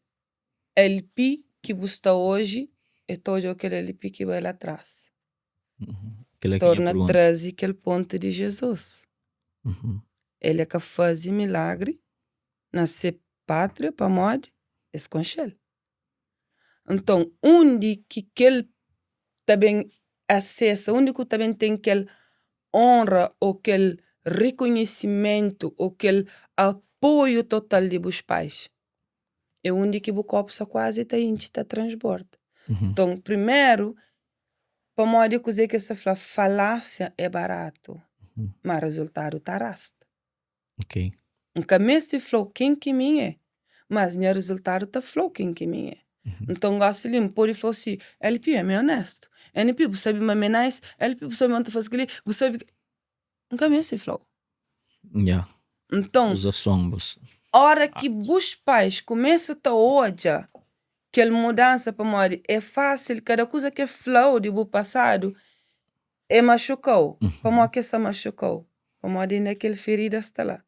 [SPEAKER 1] LP ki bu sta oji, e ta odja-u kel LP ki bai la tras.
[SPEAKER 2] Kel-la ki é nha
[SPEAKER 1] Torna
[SPEAKER 2] pergunta.
[SPEAKER 1] traze kel pontu di Jizus. El e ka faze milagri na se pátria pamodi es konxe-l. Nton, undi ki kel ta ben asesa, undi ku ta ben ten kel onra ô kel rikonhisimentu ô kel apoiu total di bus pais? É undi ki bu kopu sta kuazi ta intxi, ta transborda. Nton, primeru, pamodi kuzê ki es ta fla, falásia é baratu, má rezultadu ta rasta.
[SPEAKER 2] Ok.
[SPEAKER 1] N ka meste fla-u ken ki mi é, mas nha rezultadu ta fla-u ken ki mi é. Nton, gósi li, N pode fla-u si, LP, ami é onéstu. NP, bu sabe ma mi é nice. LP, bu sabe ma N ta faze kel-li. Bu sabe ki. N ka meste fla-u.
[SPEAKER 2] Ya.
[SPEAKER 1] Nton,
[SPEAKER 2] Bus ason, bus.
[SPEAKER 1] óra ki bus pais kumesa ta odja kel mudansa, pamodi é fásil, kada kuza ki el fla-u di bu pasadu é maxuka-u. Pamodi ki el sta maxuka-u? Pamodi inda kel ferida sta la.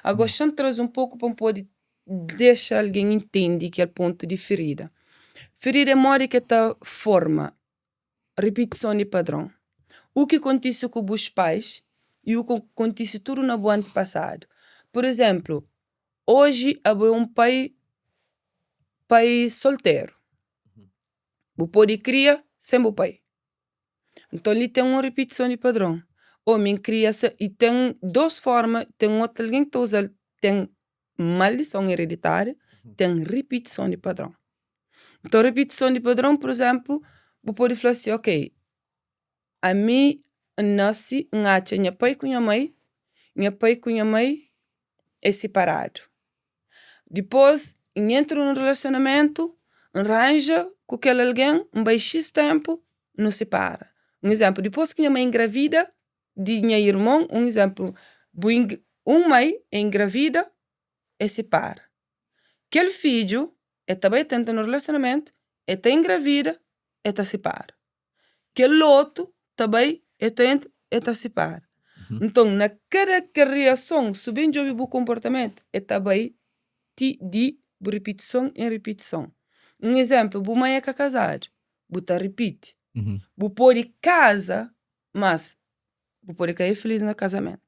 [SPEAKER 1] Agora, xa-m traze un poku pa N pode dexa algen intende kel pontu di ferida. Ferida é modi ki el ta forma ripitison di padron. U ki kontise ku bus pais i u ku kontise tudu na bu antipasadu. Pur izénplu, oji abo é un pai pai solteru. Bu pode kria sen bu pai. Nton li ten un ripitison di padron. Ô mi N kria se i ten dos forma, ten otu algen ki ta uza-l, ten maldison ereditária, ten ripitison di padron. Nton ripitison di padron, pur izénplu, bu pode fla si, ok, ami N nase, N atxa nha pai ku nha mai, nha pai ku nha mai é siparadu. Dipôs, N entra nun relasionamentu, N ranja ku kel algen, N bai xis ténpu, nu sipara. Un izénplu, dipôs ki nha mai engravida di nha irmon, un izénplu, bu un mai engravida, e sipara. Kel fidju, e ta bai ta entra nun relasionamentu, e ta engravida, e ta sipara. Kel otu ta bai, e ta entra, e ta sipara. Nton, na kada kel reason, si bu ben djobe bu konportamentu, e ta bai ti di bu ripitison en ripitison. Un izénplu, bu mai é ka kazadu, bu ta ripiti. Bu pode kaza, mas bu pode ka é filís na kazamentu.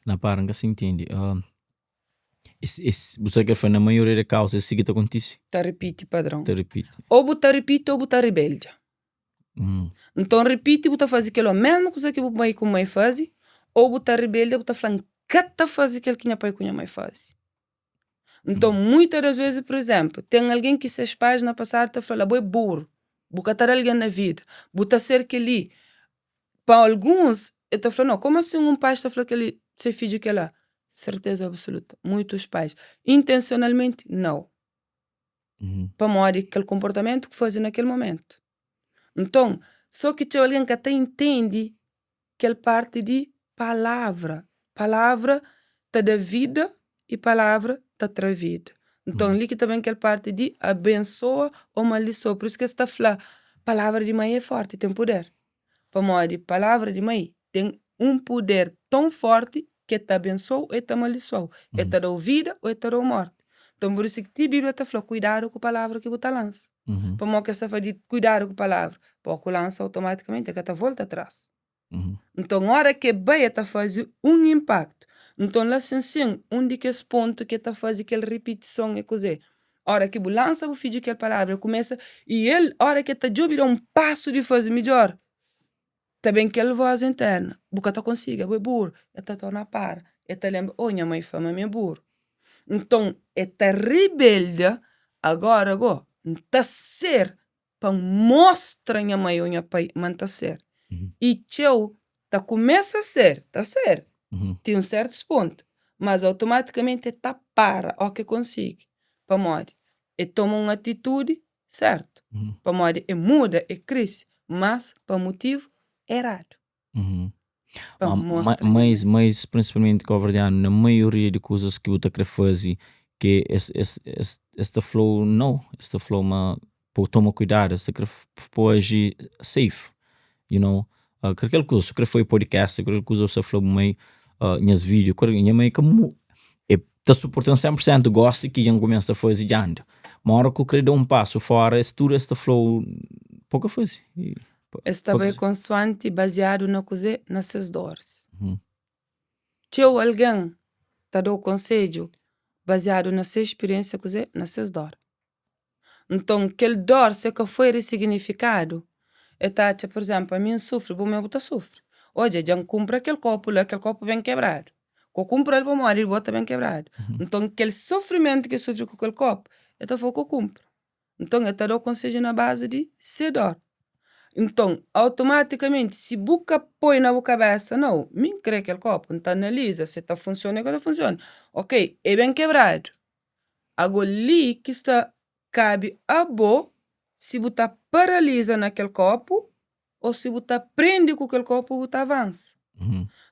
[SPEAKER 2] Na para, N ka sa intende. Bu sa ke fla na maioria di kaus é si ki ta kontise?
[SPEAKER 1] Ta ripiti padron.
[SPEAKER 2] Ta ripiti.
[SPEAKER 1] Ô bu ta ripiti ô bu ta ribeldja. Nton ripiti bu ta faze kel ô mesmu kuza ki bu pai ku mai faze ô bu ta ribeldja bu ta fla N ka ta faze kel ki nha pai ku nha mai faze. Nton muita das vezes pur izénplu ten algen ki ses pais na pasadu ta fla-l abo é buru, bu ka ta da algen na vida, bu ta ser kel-li. Pa alguns el ta fla, no, como assim un pai sta fla kel-li se fidju kel-la? Serteza absoluta, muitus pais, intensionalmenti, nau. Pamodi kel konportamentu ki faze na kel momentu. Nton, so ki txeu algen ka ta intende kel parti di palavra. Palavra ta da vida i palavra ta tra vida. Nton, li ki ta ben kel parti di abensoa ô maldisoa. Pur isu ki es ta fla, palavra di mai é fórti, ten puder. Pamodi palavra di mai ten un puder ton fórti ki el ta abensoa-u ô el ta maldisua-u, el ta da-u vida ô el ta da-u mórti. Nton, pur isu ki ti Bíblia ta fla, Kuidadu ku palavra ki bu ta lansa. Pamodi ki es ta fla di kuidadu ku palavra? Pamodi ku lansa automatikamenti el ka ta volta tras. Nton, óra ki el bai el ta faze un inpaktu. Nton, la sin sin, un di kes pontu ki el ta faze kel ripitison é kuzê? Óra ki bu lansa bu fidju kel palavra, el kumesa i el, óra ki el ta djobe da un pasu di faze midjór, ta ben kel vós interna, Bu ka ta konsigi, abo é buru. El ta torna para, el ta lenbra, Oh, nha mai fla ma mi é buru. Nton, el ta ribelda, Agóra gó, N ta ser pa N mostra nha mai ô nha pai ma N ta ser. I txeu ta kumesa ser, ta ser, ti un sértus pontu, mas automatikamenti el ta para óki el konsigi. Pamodi? El toma un atitudi sértu, pamodi el muda, el krese, mas pa motivu eradu. Pa mostra.
[SPEAKER 2] Mas, mas prinsipalmenti kabuverdianu, na maioria di kuzas ki bu ta kre faze, ke es, es, es, es ta fla-u nau, es ta fla-u ma pa bu toma kuidadu, es ta kre pa bu aji safe, you know. Kalker kuza, si bu kre faze podcast, kalker kuza bu sta fla bu mai, nhas vídiu, nha mai ka mu, e ta suporta-m 100% gosi ki dja N kumesa faze dja anda. Ma ora ku kre da un pasu fora, es tudu es ta fla-u pa bu ka faze.
[SPEAKER 1] Es ta bai konsuanti baziadu na kuzê? Na ses doris. Txeu algen ta da-u konsedju baziadu na ses spiriénsia kuzê? Na ses dor. Nton, kel dor si el ka foi resignifikadu, el ta atxa, pur izénplu, ami N sufri, bu mê bu ta sufri. Odja, dja N kunpra kel kopu la, kel kopu ben kebradu. Ko kunpra-l pamodi di bo ta ben kebradu. Nton, kel sufrimentu ki el sufri ku kel kopu, el ta fla-u ko kunpra. Nton, el ta da-u konsedju na bazi di se dór. Nton, automatikamenti, si bu ka poi na bu kabésa, nau, mi N krê kel kópu, N ta analiza si el ta funsiona o ka ta funsiona. Ok, el ben kebradu. Ago li ki sta kabe abo si bu ta paraliza na kel kópu ô si bu ta prende ku kel kópu bu ta avansa.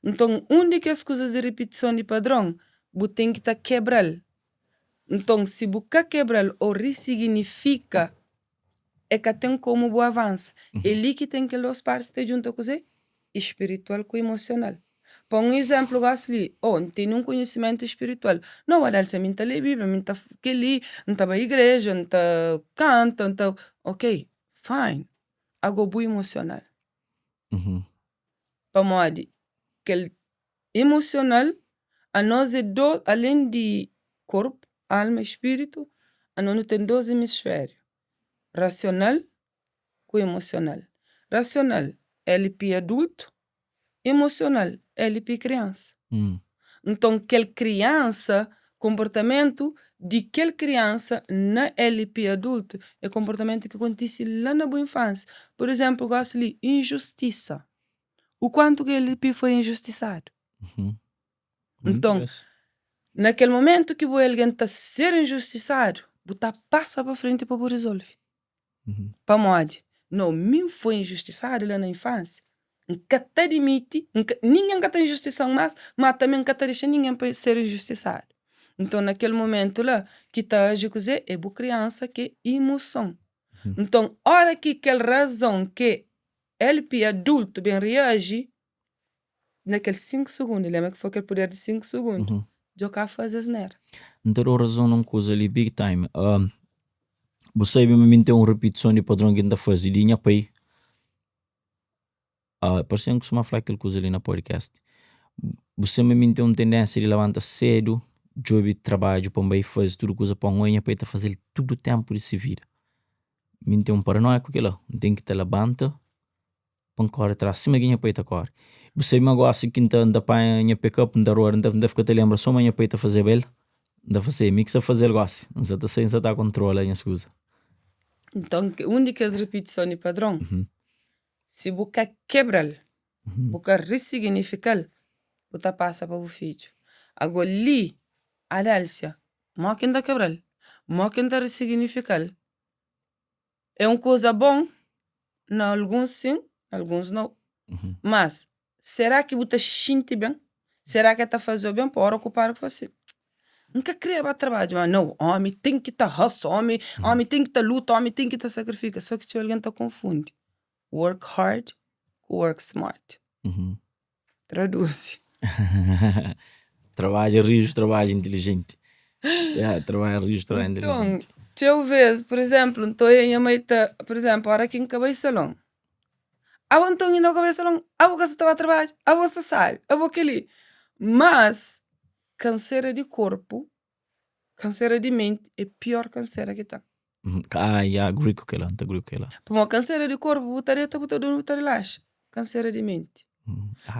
[SPEAKER 1] Nton, un di kes kuzas di ripitison di padron, bu ten ki ta kebra-l. Nton, si bu ka kebra-l ô risiginifika, é ka ten komu bu avansa. É li ki ten kel dos parti ki ta djunta kuzê? Spiritual ku emosional. Pa un izénplu gósi li, ô N tene un konhisimentu spiritual. Nau, Adelson, mi N ta lé Bíblia, mi N ta kel-li, N ta bai igreja, N ta kanta, N ta. Ok, fine. Agó bu emosional. Pamodi kel emosional, anos é do, alén di korpu, alma i spiritu, anos nu ten dos emisfériu, rasional ku emosional. Rasional, LP adultu, emosional, LP kriansa. Nton kel kriansa, konportamentu di kel kriansa na LP adultu é konportamentu ki kontise la na bu infansia. Pur izénplu, gósi li, injustisa. U kuantu ki LP foi injustisadu? Nton, na kel momentu ki bu é algen ta ser injustisadu, bu ta pasa pa frenti pa bu rizolve. Pamodi? No, mi N foi injustisadu la na infansia, N ka ta dimiti, N ka, ningen ka ta injustisa-m más, má tanbe N ka ta dexa ningen pa ser injustisadu. Nton, na kel momentu la, ki ta aji kuzê? É bu kriansa ki é imuson. Nton, óra ki kel razon ki el pi adultu ben reaji, na kel 5 sugundu, lenbra ki foi kel puder di 5 sugundu, djo ka faze asnera.
[SPEAKER 2] N ta da-u razon na un kuza li big time. Bu sabe ma mi N ten un ripitison di padron ki N ta faze di nha pai. Parse N kustuma fla kel kuza li na podcast. Bu sabe ma mi N ten un tendénsia di labanta sédu, djobe trabadju pa N bai faze tudu kuza pa N oi nha pai ta faze-l tudu ténpu di se vida. Mi N ten un paranoia ku kel-la. N ten ki ta labanta pa N kóre tras sima ki nha pai ta kóre. Bu sabe ma gósi ki N ta N ta panha nha pick-up N ta roda N ta N ta fika ta lenbra sô ma nha pai ta fazeba el. N ta fla se, mi ki sta faze-l gósi. N sa ta sai N sa ta kontrola nhas kuza.
[SPEAKER 1] Nton, un di kes ripitison di padron, si bu ka kebra-l, bu ka risiginifika-l, bu ta pasa pa bu fidju. Ago li, Adelcia, mó ki N ta kebra-l? Mó ki N ta risiginifika-l? É un kuza bon? Na alguns sin, na alguns nau. Mas, será ki bu ta xinti ben? Será ki el ta faze-u ben? Pa ora ku para ku fla si, N ka kre ba trabadja, ma nau, ómi ten ki ta hustle, ómi, ómi ten ki ta luta, ómi ten ki ta sakrifika. Sô ki txeu algen ta konfundi work hard ku work smart. Traduzi.
[SPEAKER 2] Trabadja riju, trabadja intilijenti. Yeah, trabadja riju, trabadja
[SPEAKER 1] Nton,
[SPEAKER 2] intilijenti.
[SPEAKER 1] txeu vês, pur izénplu, N ta oia nha mai ta, pur izénplu, óra ki N ka bai salon, Abo nton inda bu ka bai salon? Abo ka sa ta ba trabadju? Abo sa sabi? Abo kel-li? Mas, kansera di korpu, kansera di menti é pior kansera ki ten.
[SPEAKER 2] Ah, ya, agree ku kel-la, N ta agree ku kel-la.
[SPEAKER 1] Pamodi kansera di korpu bu ta deta, bu ta durmi, bu ta rilaxa. Kansera di menti.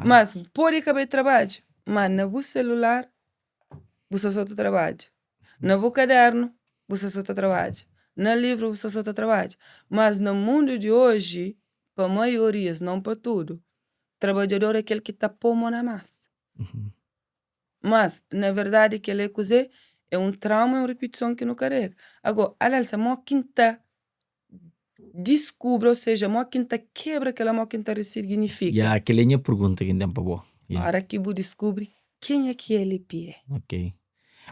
[SPEAKER 1] Mas, pode ka bai trabadju, ma na bu selular bu sta so ta trabadja. Na bu kadernu bu sta so ta trabadja. Na livru bu sta so ta trabadja. Mas na mundu di oji, pa maiorias, non pa tudu, trabadjador é kel ki ta po mo na masa. Mas, na verdadi, kel-la é kuzê? É un trauma, é un ripitison ki nu karega. Ago, alel-sa, mo ki N ta diskubri, ou seja, mo ki N ta kebra kel-la, mo ki N ta risignifika?
[SPEAKER 2] Ya, kel-la é nha pergunta ki N ten pa bo. Ya.
[SPEAKER 1] Óra ki bu diskubri kenha ki el é pi é.
[SPEAKER 2] Ok.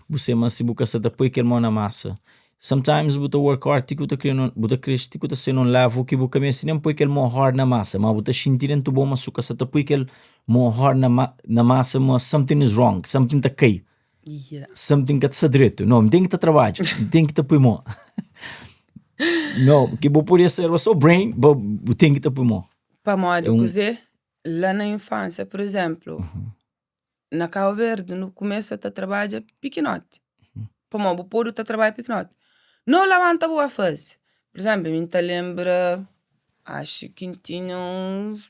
[SPEAKER 2] Bu se ma si bu ka sa ta poi kel mo na masa, sometimes bu ta work hard ti ki bu ta kre bu ta kresce ti ki bu ta sai na un level ki bu ka meste nen poi kel mo hard na masa, ma bu ta xinti dentu bo ma su ka sa ta poi kel mo hard na na masa ma something is wrong, something ta kai.
[SPEAKER 1] Yeah.
[SPEAKER 2] Something ka ta sta dretu. No, N ten ki ta trabadja, N ten ki ta poi mo. No, ki bu podia serba so brain, but bu ten ki ta poi mo.
[SPEAKER 1] Pamodi
[SPEAKER 2] É un-
[SPEAKER 1] kuzê? La na infância, por exemplo, na Cabo Verde nu kumesa ta trabadja pikinoti. Pamodi bu pode ta trabadja pikinoti. No labanta bu ba faze. Por exemplo, mi N ta lenbra, axu ki N tinha uns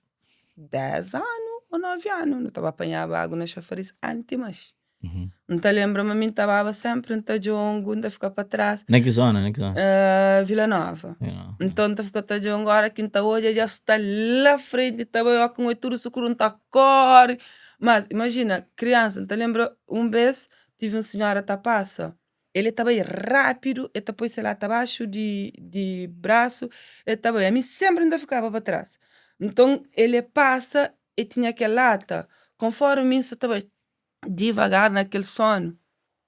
[SPEAKER 1] 10 anu ô 9 anu, nu ta ba panhaba agu na xafaris anti manxe. N ta lenbra ma mi N ta baba sénpri N ta djongu, N ta fika pa tras.
[SPEAKER 2] Na ki zóna, na ki zóna?
[SPEAKER 1] Vila Nova. Nton N ta fika ta djongu, óra ki N ta odja dja sta la frenti ta bai, óki N odja tudu sukuru N ta kóre. Mas imajina kriansa, N ta lenbra un bês tive un sinhora ta pasa, el ta bai rápidu, el ta poi se lata baxu di di brasu, el ta bai. Ami sénpri N ta fikaba pa tras. Nton el pasa, el tinha kel lata, konformi mi N sa ta bai divagar na kel sonu,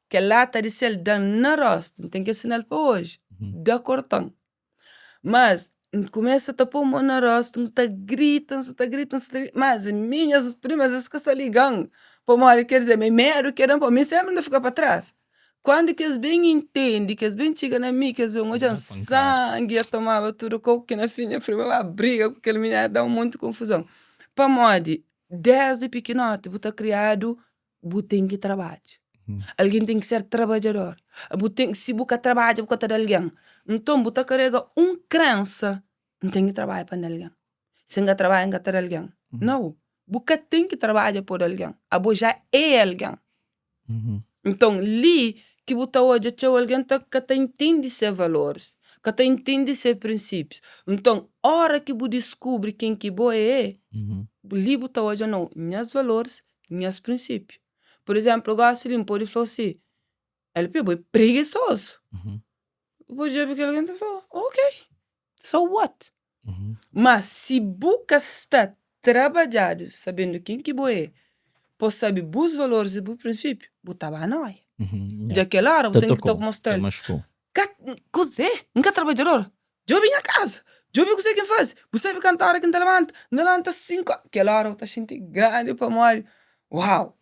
[SPEAKER 1] kel lata di sel da-m na rostu, N ten kel sinal pa oji, da korta-m. Mas, N kumesa ta pô mô na rostu, N ta grita, N sa ta grita, N sa ta grita, mas mi nhas primas es ka sa liga-m, pamodi ker dizer, mi medu ke da-m, pamodi mi senpri N ta fika pa tras. Kandu ki es ben intendi, ki es ben txiga na mi, ki es ben odja-m, sangi ya tomaba tudu kau, ki na fin nha prima ba briga ku kel minina, da un monti konfuzon. Pamodi Desdi pikinoti bu ta kriadu bu ten ki trabadja. Algen ten ki ser trabadjador. Bu ten si bu ka trabadja bu ka ta da algen. Nton bu ta karega un krensa, N ten ki trabadja pa N da algen. Si N ka trabadja N ka ta da algen. Nau, bu ka ten ki trabadja pa bu da algen. Abo ja é algen. Nton, li ki bu ta odja txeu algen ta ka ta intende se valoris, ka ta intende se prinsípius. Nton, óra ki bu diskubri ken ki bo é, li bu ta odja, nau, nhas valoris, nhas prinsípiu. Pur izénplu, gósi li N pode fla-u si, LP, bo é prigisozu. Bu pode djobe kel algen ta fla, ok. So what? Má si bu ka sta trabadjadu sabendu ken ki bo é, pa bu sabe bus valoris i bu prinsípiu, bu ta ba noia. Dja kel óra bu ten ki ta mostra-l, Ka, kuzê? N ka trabadjador? Djobe nha kaza, djobe kuzê ki N faze, bu sabe kantu óra ki N ta labanta? N ta labanta sinku óra. Kel óra bu ta xinti grandi pamodi, uau!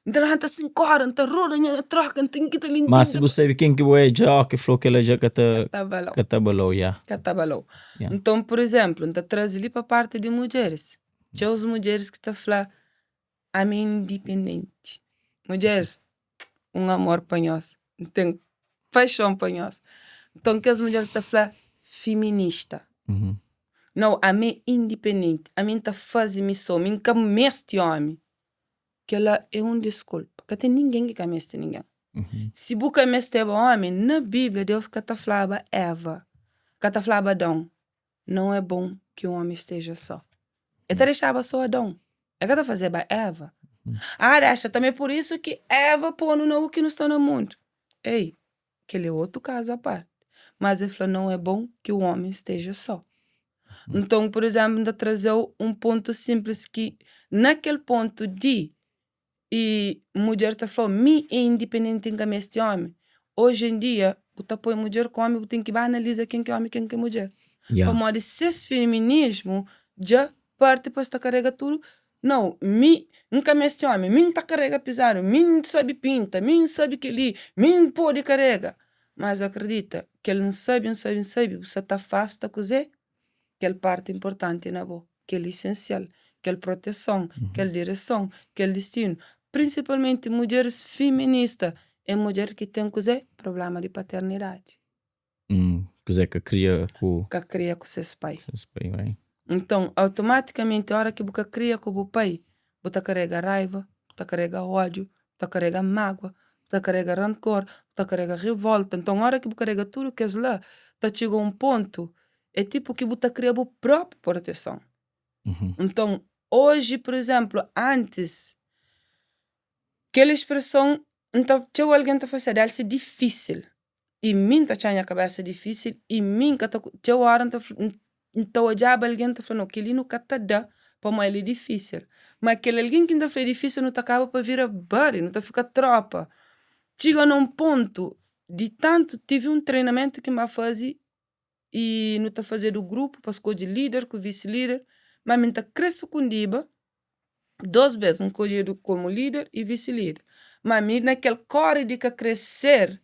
[SPEAKER 1] N ta labanta 5 ora, N ta roda nha troka, N ten ki ta li, N
[SPEAKER 2] Ma
[SPEAKER 1] ten
[SPEAKER 2] si
[SPEAKER 1] ki
[SPEAKER 2] bu sabe ken ki bu é dja óki fla-u kel-la dja ka ta
[SPEAKER 1] Ka ta balau.
[SPEAKER 2] ka ta balau, ya.
[SPEAKER 1] Ka ta balau.
[SPEAKER 2] Ya.
[SPEAKER 1] Nton, pur izénplu, N ta traze li pa parti di mudjeris. Txeus mudjeris ki ta fla, Ami é indipendenti. Mudjeris, un amor pa nhos. N ten paixon pa nhos. Nton, kes mudjer ki ta fla fiminista. Nau, ami é indipendenti. Ami N ta faze mi so. Mi N ka meste ómi. Kel-la é un diskulpa. Ka ten ningen ki ka meste ningen. Si bu ka mesteba ómi, na Bíblia Deus ka ta flaba Eva, ka ta flaba Adon, Não é bon ki un ómi steja sô. El ta dexaba sô Adon, el ka ta fazeba Eva. Ah, dexa, tanbê pur isu ki Eva pô-nu na u ki nu sta na mundu. Ei, kel-li é otu kazu a parti. Mas el fla, Não é bon ki un ómi steja sô. Nton, pur izénplu, N ta traze-u un pontu sinplis ki na kel pontu di i mudjer ta fla-u mi é indipendenti N ka meste ómi. Oji en dia bu ta poi mudjer ku ómi bu ten ki ba analiza ken ki é ómi ken ki é mudjer.
[SPEAKER 2] Ya.
[SPEAKER 1] Pamodi ses feminismu dja parti pa es ta karega tudu. Nau, mi N ka meste ómi, mi N ta karega pizadu, mi N sabe pinta, mi N sabe kel-li, mi N pode karega. Mas akredita, kel N sabe, N sabe, N sabe, bu sa ta afasta kuzê? Kel parti inportanti na bo, kel isensial, kel proteson, kel direson, kel distinu. Prinsipalmenti mudjeris fiminista é mudjer ki ten kuzê? Prubléma di paternidadi.
[SPEAKER 2] Kuzê ka kria ku.
[SPEAKER 1] Ka kria ku ses pai.
[SPEAKER 2] Ses pai, right.
[SPEAKER 1] Nton, automátikamenti óra ki bu ka kria ku bu pai, bu ta karega raiva, bu ta karega ódiu, bu ta karega mágua, bu ta karega rankor, bu ta karega rivólta. Nton, óra ki bu karega tudu kes la, ta txiga un pontu, é tipu ki bu ta kria bu própi proteson. Nton, oji, pur izénplu, antis, kel spreson, N ta, txeu algen ta fla si, Adelcia, é difísil. I mi N ta txá nha kabésa difísil i mi N ka ta txeu óra N ta N ta odjaba algen ta fla, no, kel-li nu ka ta da pamodi el é difísil. Má kel algen ki N ta fla é difísil nu ta kaba pa vira buddy, nu ta fika trópa. Txiga na un pontu di tantu, tive un treinamentu ki N ba faze i nu ta fazedu grupu pa skodje líder ku visi-líder, má mi N ta krê sukundiba Dos bes N kodjedu komu lider i visi-lider. Ma mi na kel kori di ka kre ser,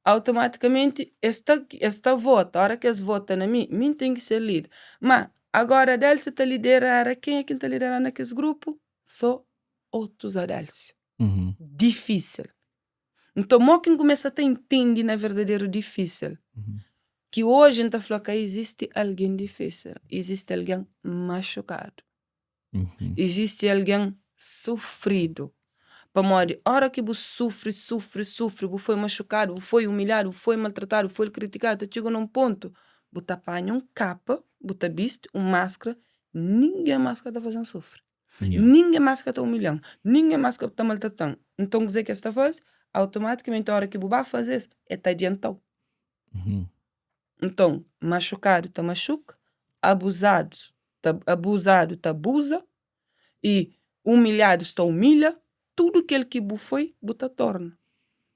[SPEAKER 1] automatikamenti es ta es ta vota. Ora ki es vota na mi, mi N ten ki ser lider. Ma agora Adelcia ta lidera era kenha ki N ta lidera na kes grupu? So otus Adelcia. Difisil. Nton mo ki N kumesa ta intendi na verdaderu difisil? Ki oji N ta fla ka izisti algen difisil, izisti algen maxukadu. Izisti algen sufridu. Pamodi óra ki bu sufri, sufri, sufri, bu foi maxukadu, bu foi umilhadu, bu foi maltratadu, bu foi kritikadu, ta txiga na un pontu, bu ta panha un kapa, bu ta bisti un maskra, ningen más ka ta faze-m sufri, ningen más ka ta umilha-m, ningen más ka ta maltrata-m. Nton kuzê ki es ta faze? Automatikamenti óra ki bu ba faze-s, el ta adianta-u. Nton, maxukadu ta maxuka, abuzadus ta abuzadu ta abuza i umilhadus ta umilha, tudu kel ki bu foi bu ta torna.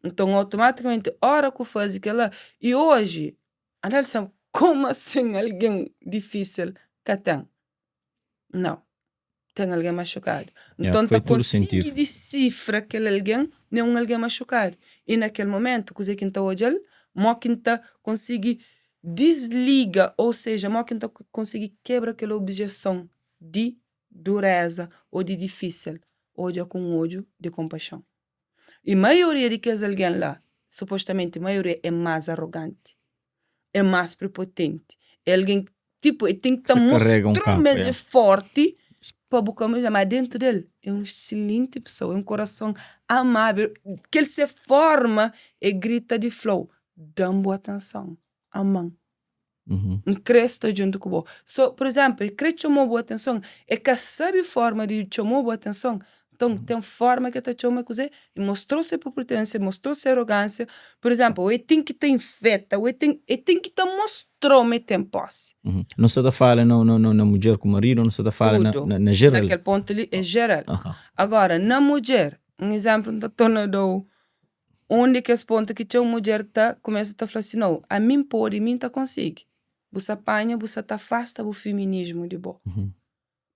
[SPEAKER 1] Nton, automatikamenti ora ku faze kela, i oji, Anel fla, Komu asin algen difisil ka ten? Nau, ten algen maxukadu. Nton, ta konsigi disifra kel algen ma é un algen maxukadu. I na kel momentu, kuzê ki N ta odja-l? Mó ki N ta konsigi disliga, ô seja, mó ki N ta konsigi kebra kel objeson di dureza ô di difísil? Odja ku un odju di konpaxon. I maioria di kes algen la, supostamenti maioria, é más aroganti, é más prepotenti, é algen ki tipu el ten ki ta mostra-u ma el é fórti pa bu ka má déntu di el é un exselenti pesoa, é un korason amável. Kel se fórma é grita di fla-u, da-m bu atenson, ama-m. N krê sta djuntu ku bo. So, pur izénplu, el krê txoma-u bu atenson, el ka sabe fórma di txoma-u bu atenson, nton ten fórma ki el ta txoma kuzê? El mostra-u se prepotênsia, el mostra-u se arogansia. Pur izénplu, ô el ten ki ta infeta, ô el ten, el ten ki ta mostra-u ma el ten pósi.
[SPEAKER 2] Nu sta ta fala na mudjer ku maridu, nu sta ta fala na jeral?
[SPEAKER 1] Na kel pontu li é jeral. Agora, na mudjer, un izénplu N ta torna da-u Un di kes pontu ki txeu mudjer ta kumesa ta fla si, Nau, ami N pode, mi N ta konsigi. Bu sa panha, bu sa ta afasta bu fiminismu di bo.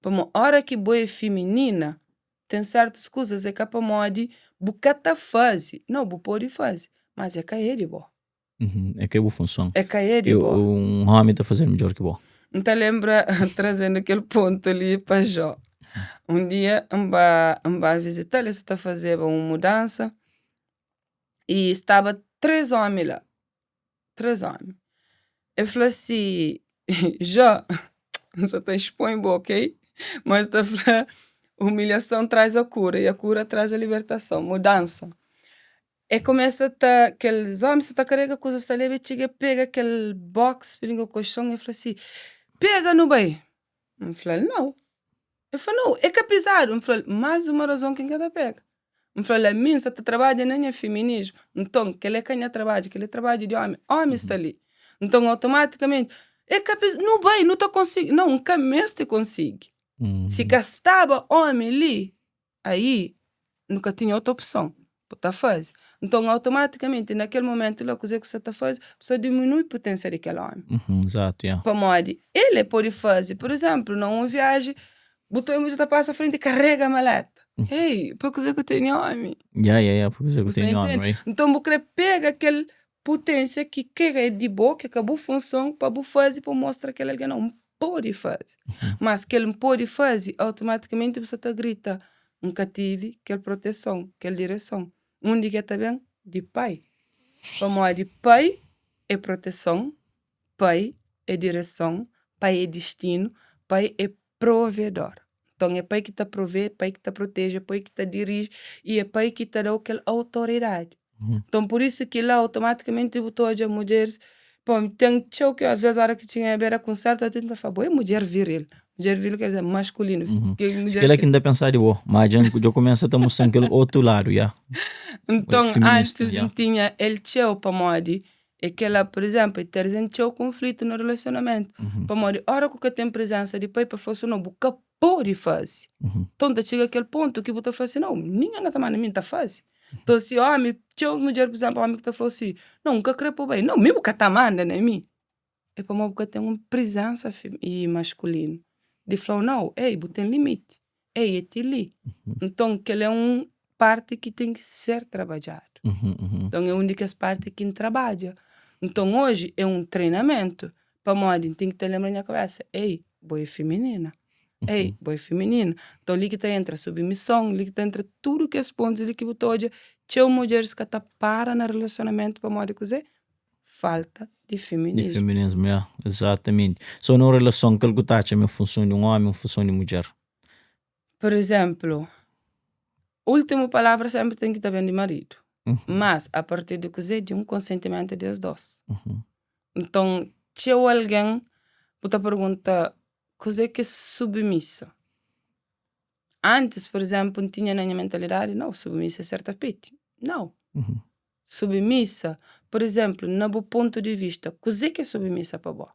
[SPEAKER 1] Pamodi óra ki bo é fiminina, ten sértus kuzas é ka pamodi bu ka ta faze. Nau, bu pode faze, mas é ka é di bo.
[SPEAKER 2] É ka é bu funson.
[SPEAKER 1] É ka é di bo.
[SPEAKER 2] Un ómi ta faze-l midjór ki bo.
[SPEAKER 1] N ta lenbra, trazendu kel pontu li pa Jó. Un dia N ba, N ba vizita-l, el sa ta fazeba un mudansa i staba três ómi la, três ómi. El fla si, Jó, N sa ta expõe bo, ok? Má es ta fla, humilhason traz a kura i a kura traz a libertason, mudansa. E kumesa ta, kel ómi sa ta karega kuzas ta leba, e txiga e pega kel box piringa ku koxon, e fla si, Pega nu bai! N fla-l, Nau. E fla, Nau, e ka pizadu. N fla-l, Más uma razon ki N ka ta pega. N fla-l, Ami N sa ta trabadja na nha fiminismu, nton kel-la é ka nha trabadju, kel-la é trabadju di ómi. Ómi sta li. Nton, automátikamenti, e ka piza, nu bai, nu ta konsigi. Nau, N ka meste konsigi. Si ka staba ómi li, Aí nu ka tinha otu opson, bu ta faze. Nton, automatikamenti, na kel momentu la, kuzê ku sa ta faze? Bu sa diminui puténsia di kel ómi.
[SPEAKER 2] Izatu, ya.
[SPEAKER 1] Pamodi el e pode faze. Pur izénplu, na un viaji, Bu ta odja ta pasa frenti karega maleta. Ei, pa kuzê ku tene omi?
[SPEAKER 2] Ya, ya, ya, pa kuzê ku
[SPEAKER 1] Bu sta
[SPEAKER 2] tene omi,
[SPEAKER 1] intende?
[SPEAKER 2] right?
[SPEAKER 1] Nton bu kre pega kel puténsia ki ke é di bo, ki é ka bu funson, pa bu faze, pa bu mostra kel algen, nau, N pode faze. Mas kel N pode faze, automatikamenti bu sta ta grita, N ka tive kel proteson, kel direson. Undi ki el ta ben? Di pai. Pamodi pai é proteson, Pai é direson, Pai é distinu, Pai é provedor. Nton, é Pai ki ta provê, é Pai ki ta proteje, é Pai ki ta diriji i é Pai ki ta da-u kel autoridadi. Nton, pur isu ki la automatikamenti bu ta odja mudjeris, pô, ten txeu ki alvês óra ki txiga nha bera ku un sértu atitudi, ta fla, Bo é mudjer viril. Mudjer viril ker dizer maskulinu. Kel
[SPEAKER 2] Si
[SPEAKER 1] mudjer
[SPEAKER 2] kel-la
[SPEAKER 1] ki
[SPEAKER 2] ki N ta pensa di bo, má dja N dja kumesa ta mostra-m kel otu ladu, ya. Bo é
[SPEAKER 1] Nton,
[SPEAKER 2] feminista,
[SPEAKER 1] antis
[SPEAKER 2] ya.
[SPEAKER 1] N tinha el txeu pamodi É kela, pur izénplu, é traze-m txeu konflitu na relasionamentu. Pamodi óra ku ka ten prezénsa di pai pa fla si nau, bu ka pode faze. Nton ta txiga kel pontu ki bu ta fla si, nau, ningen ka ta manda mi, N ta faze. Nton si ómi, txeu mudjer, pur izénplu, ómi ki ta fla-u si, nau, N ka kre pa bu bai, nau, mi bu ka ta manda na mi. É pamodi bu ka ten un prezénsa maskulinu di fla-u, nau, ei, bu ten limiti. Ei, é ti li. Nton, kel é un parti ki ten ki ser trabadjadu. Nton, é un di kes parti ki N trabadja. Nton, oji é un treinamentu, pamodi N ten ki ta lenbra nha kabésa, Ei, bo é feminina. Ei, bo é femininu. Nton, li ki ta entra submison, li ki ta entra tudu kes pontus li ki bu ta odja txeu mudjeris ka ta para na relasionamentu pamodi kuzê? Falta di
[SPEAKER 2] Di
[SPEAKER 1] feminismu.
[SPEAKER 2] feminismu, ya, exatamenti. So, na un relason, kal ku ta atxa ma é funson di un ómi, un funson di mudjer?
[SPEAKER 1] Pur izénplu, últimu palavra sénpri ten ki ta ben di maridu. Mas, a partir di kuzê? Di un konsentimentu di es dôs. Nton, txeu algen bu ta pergunta kuzê ki é submisa. Antis, pur izénplu, N tinha na nha mentalidadi, nau, submisa é ser tapeti. Nau. Submisa, pur izénplu, na bu pontu di vista, kuzê ki é submisa pa bo?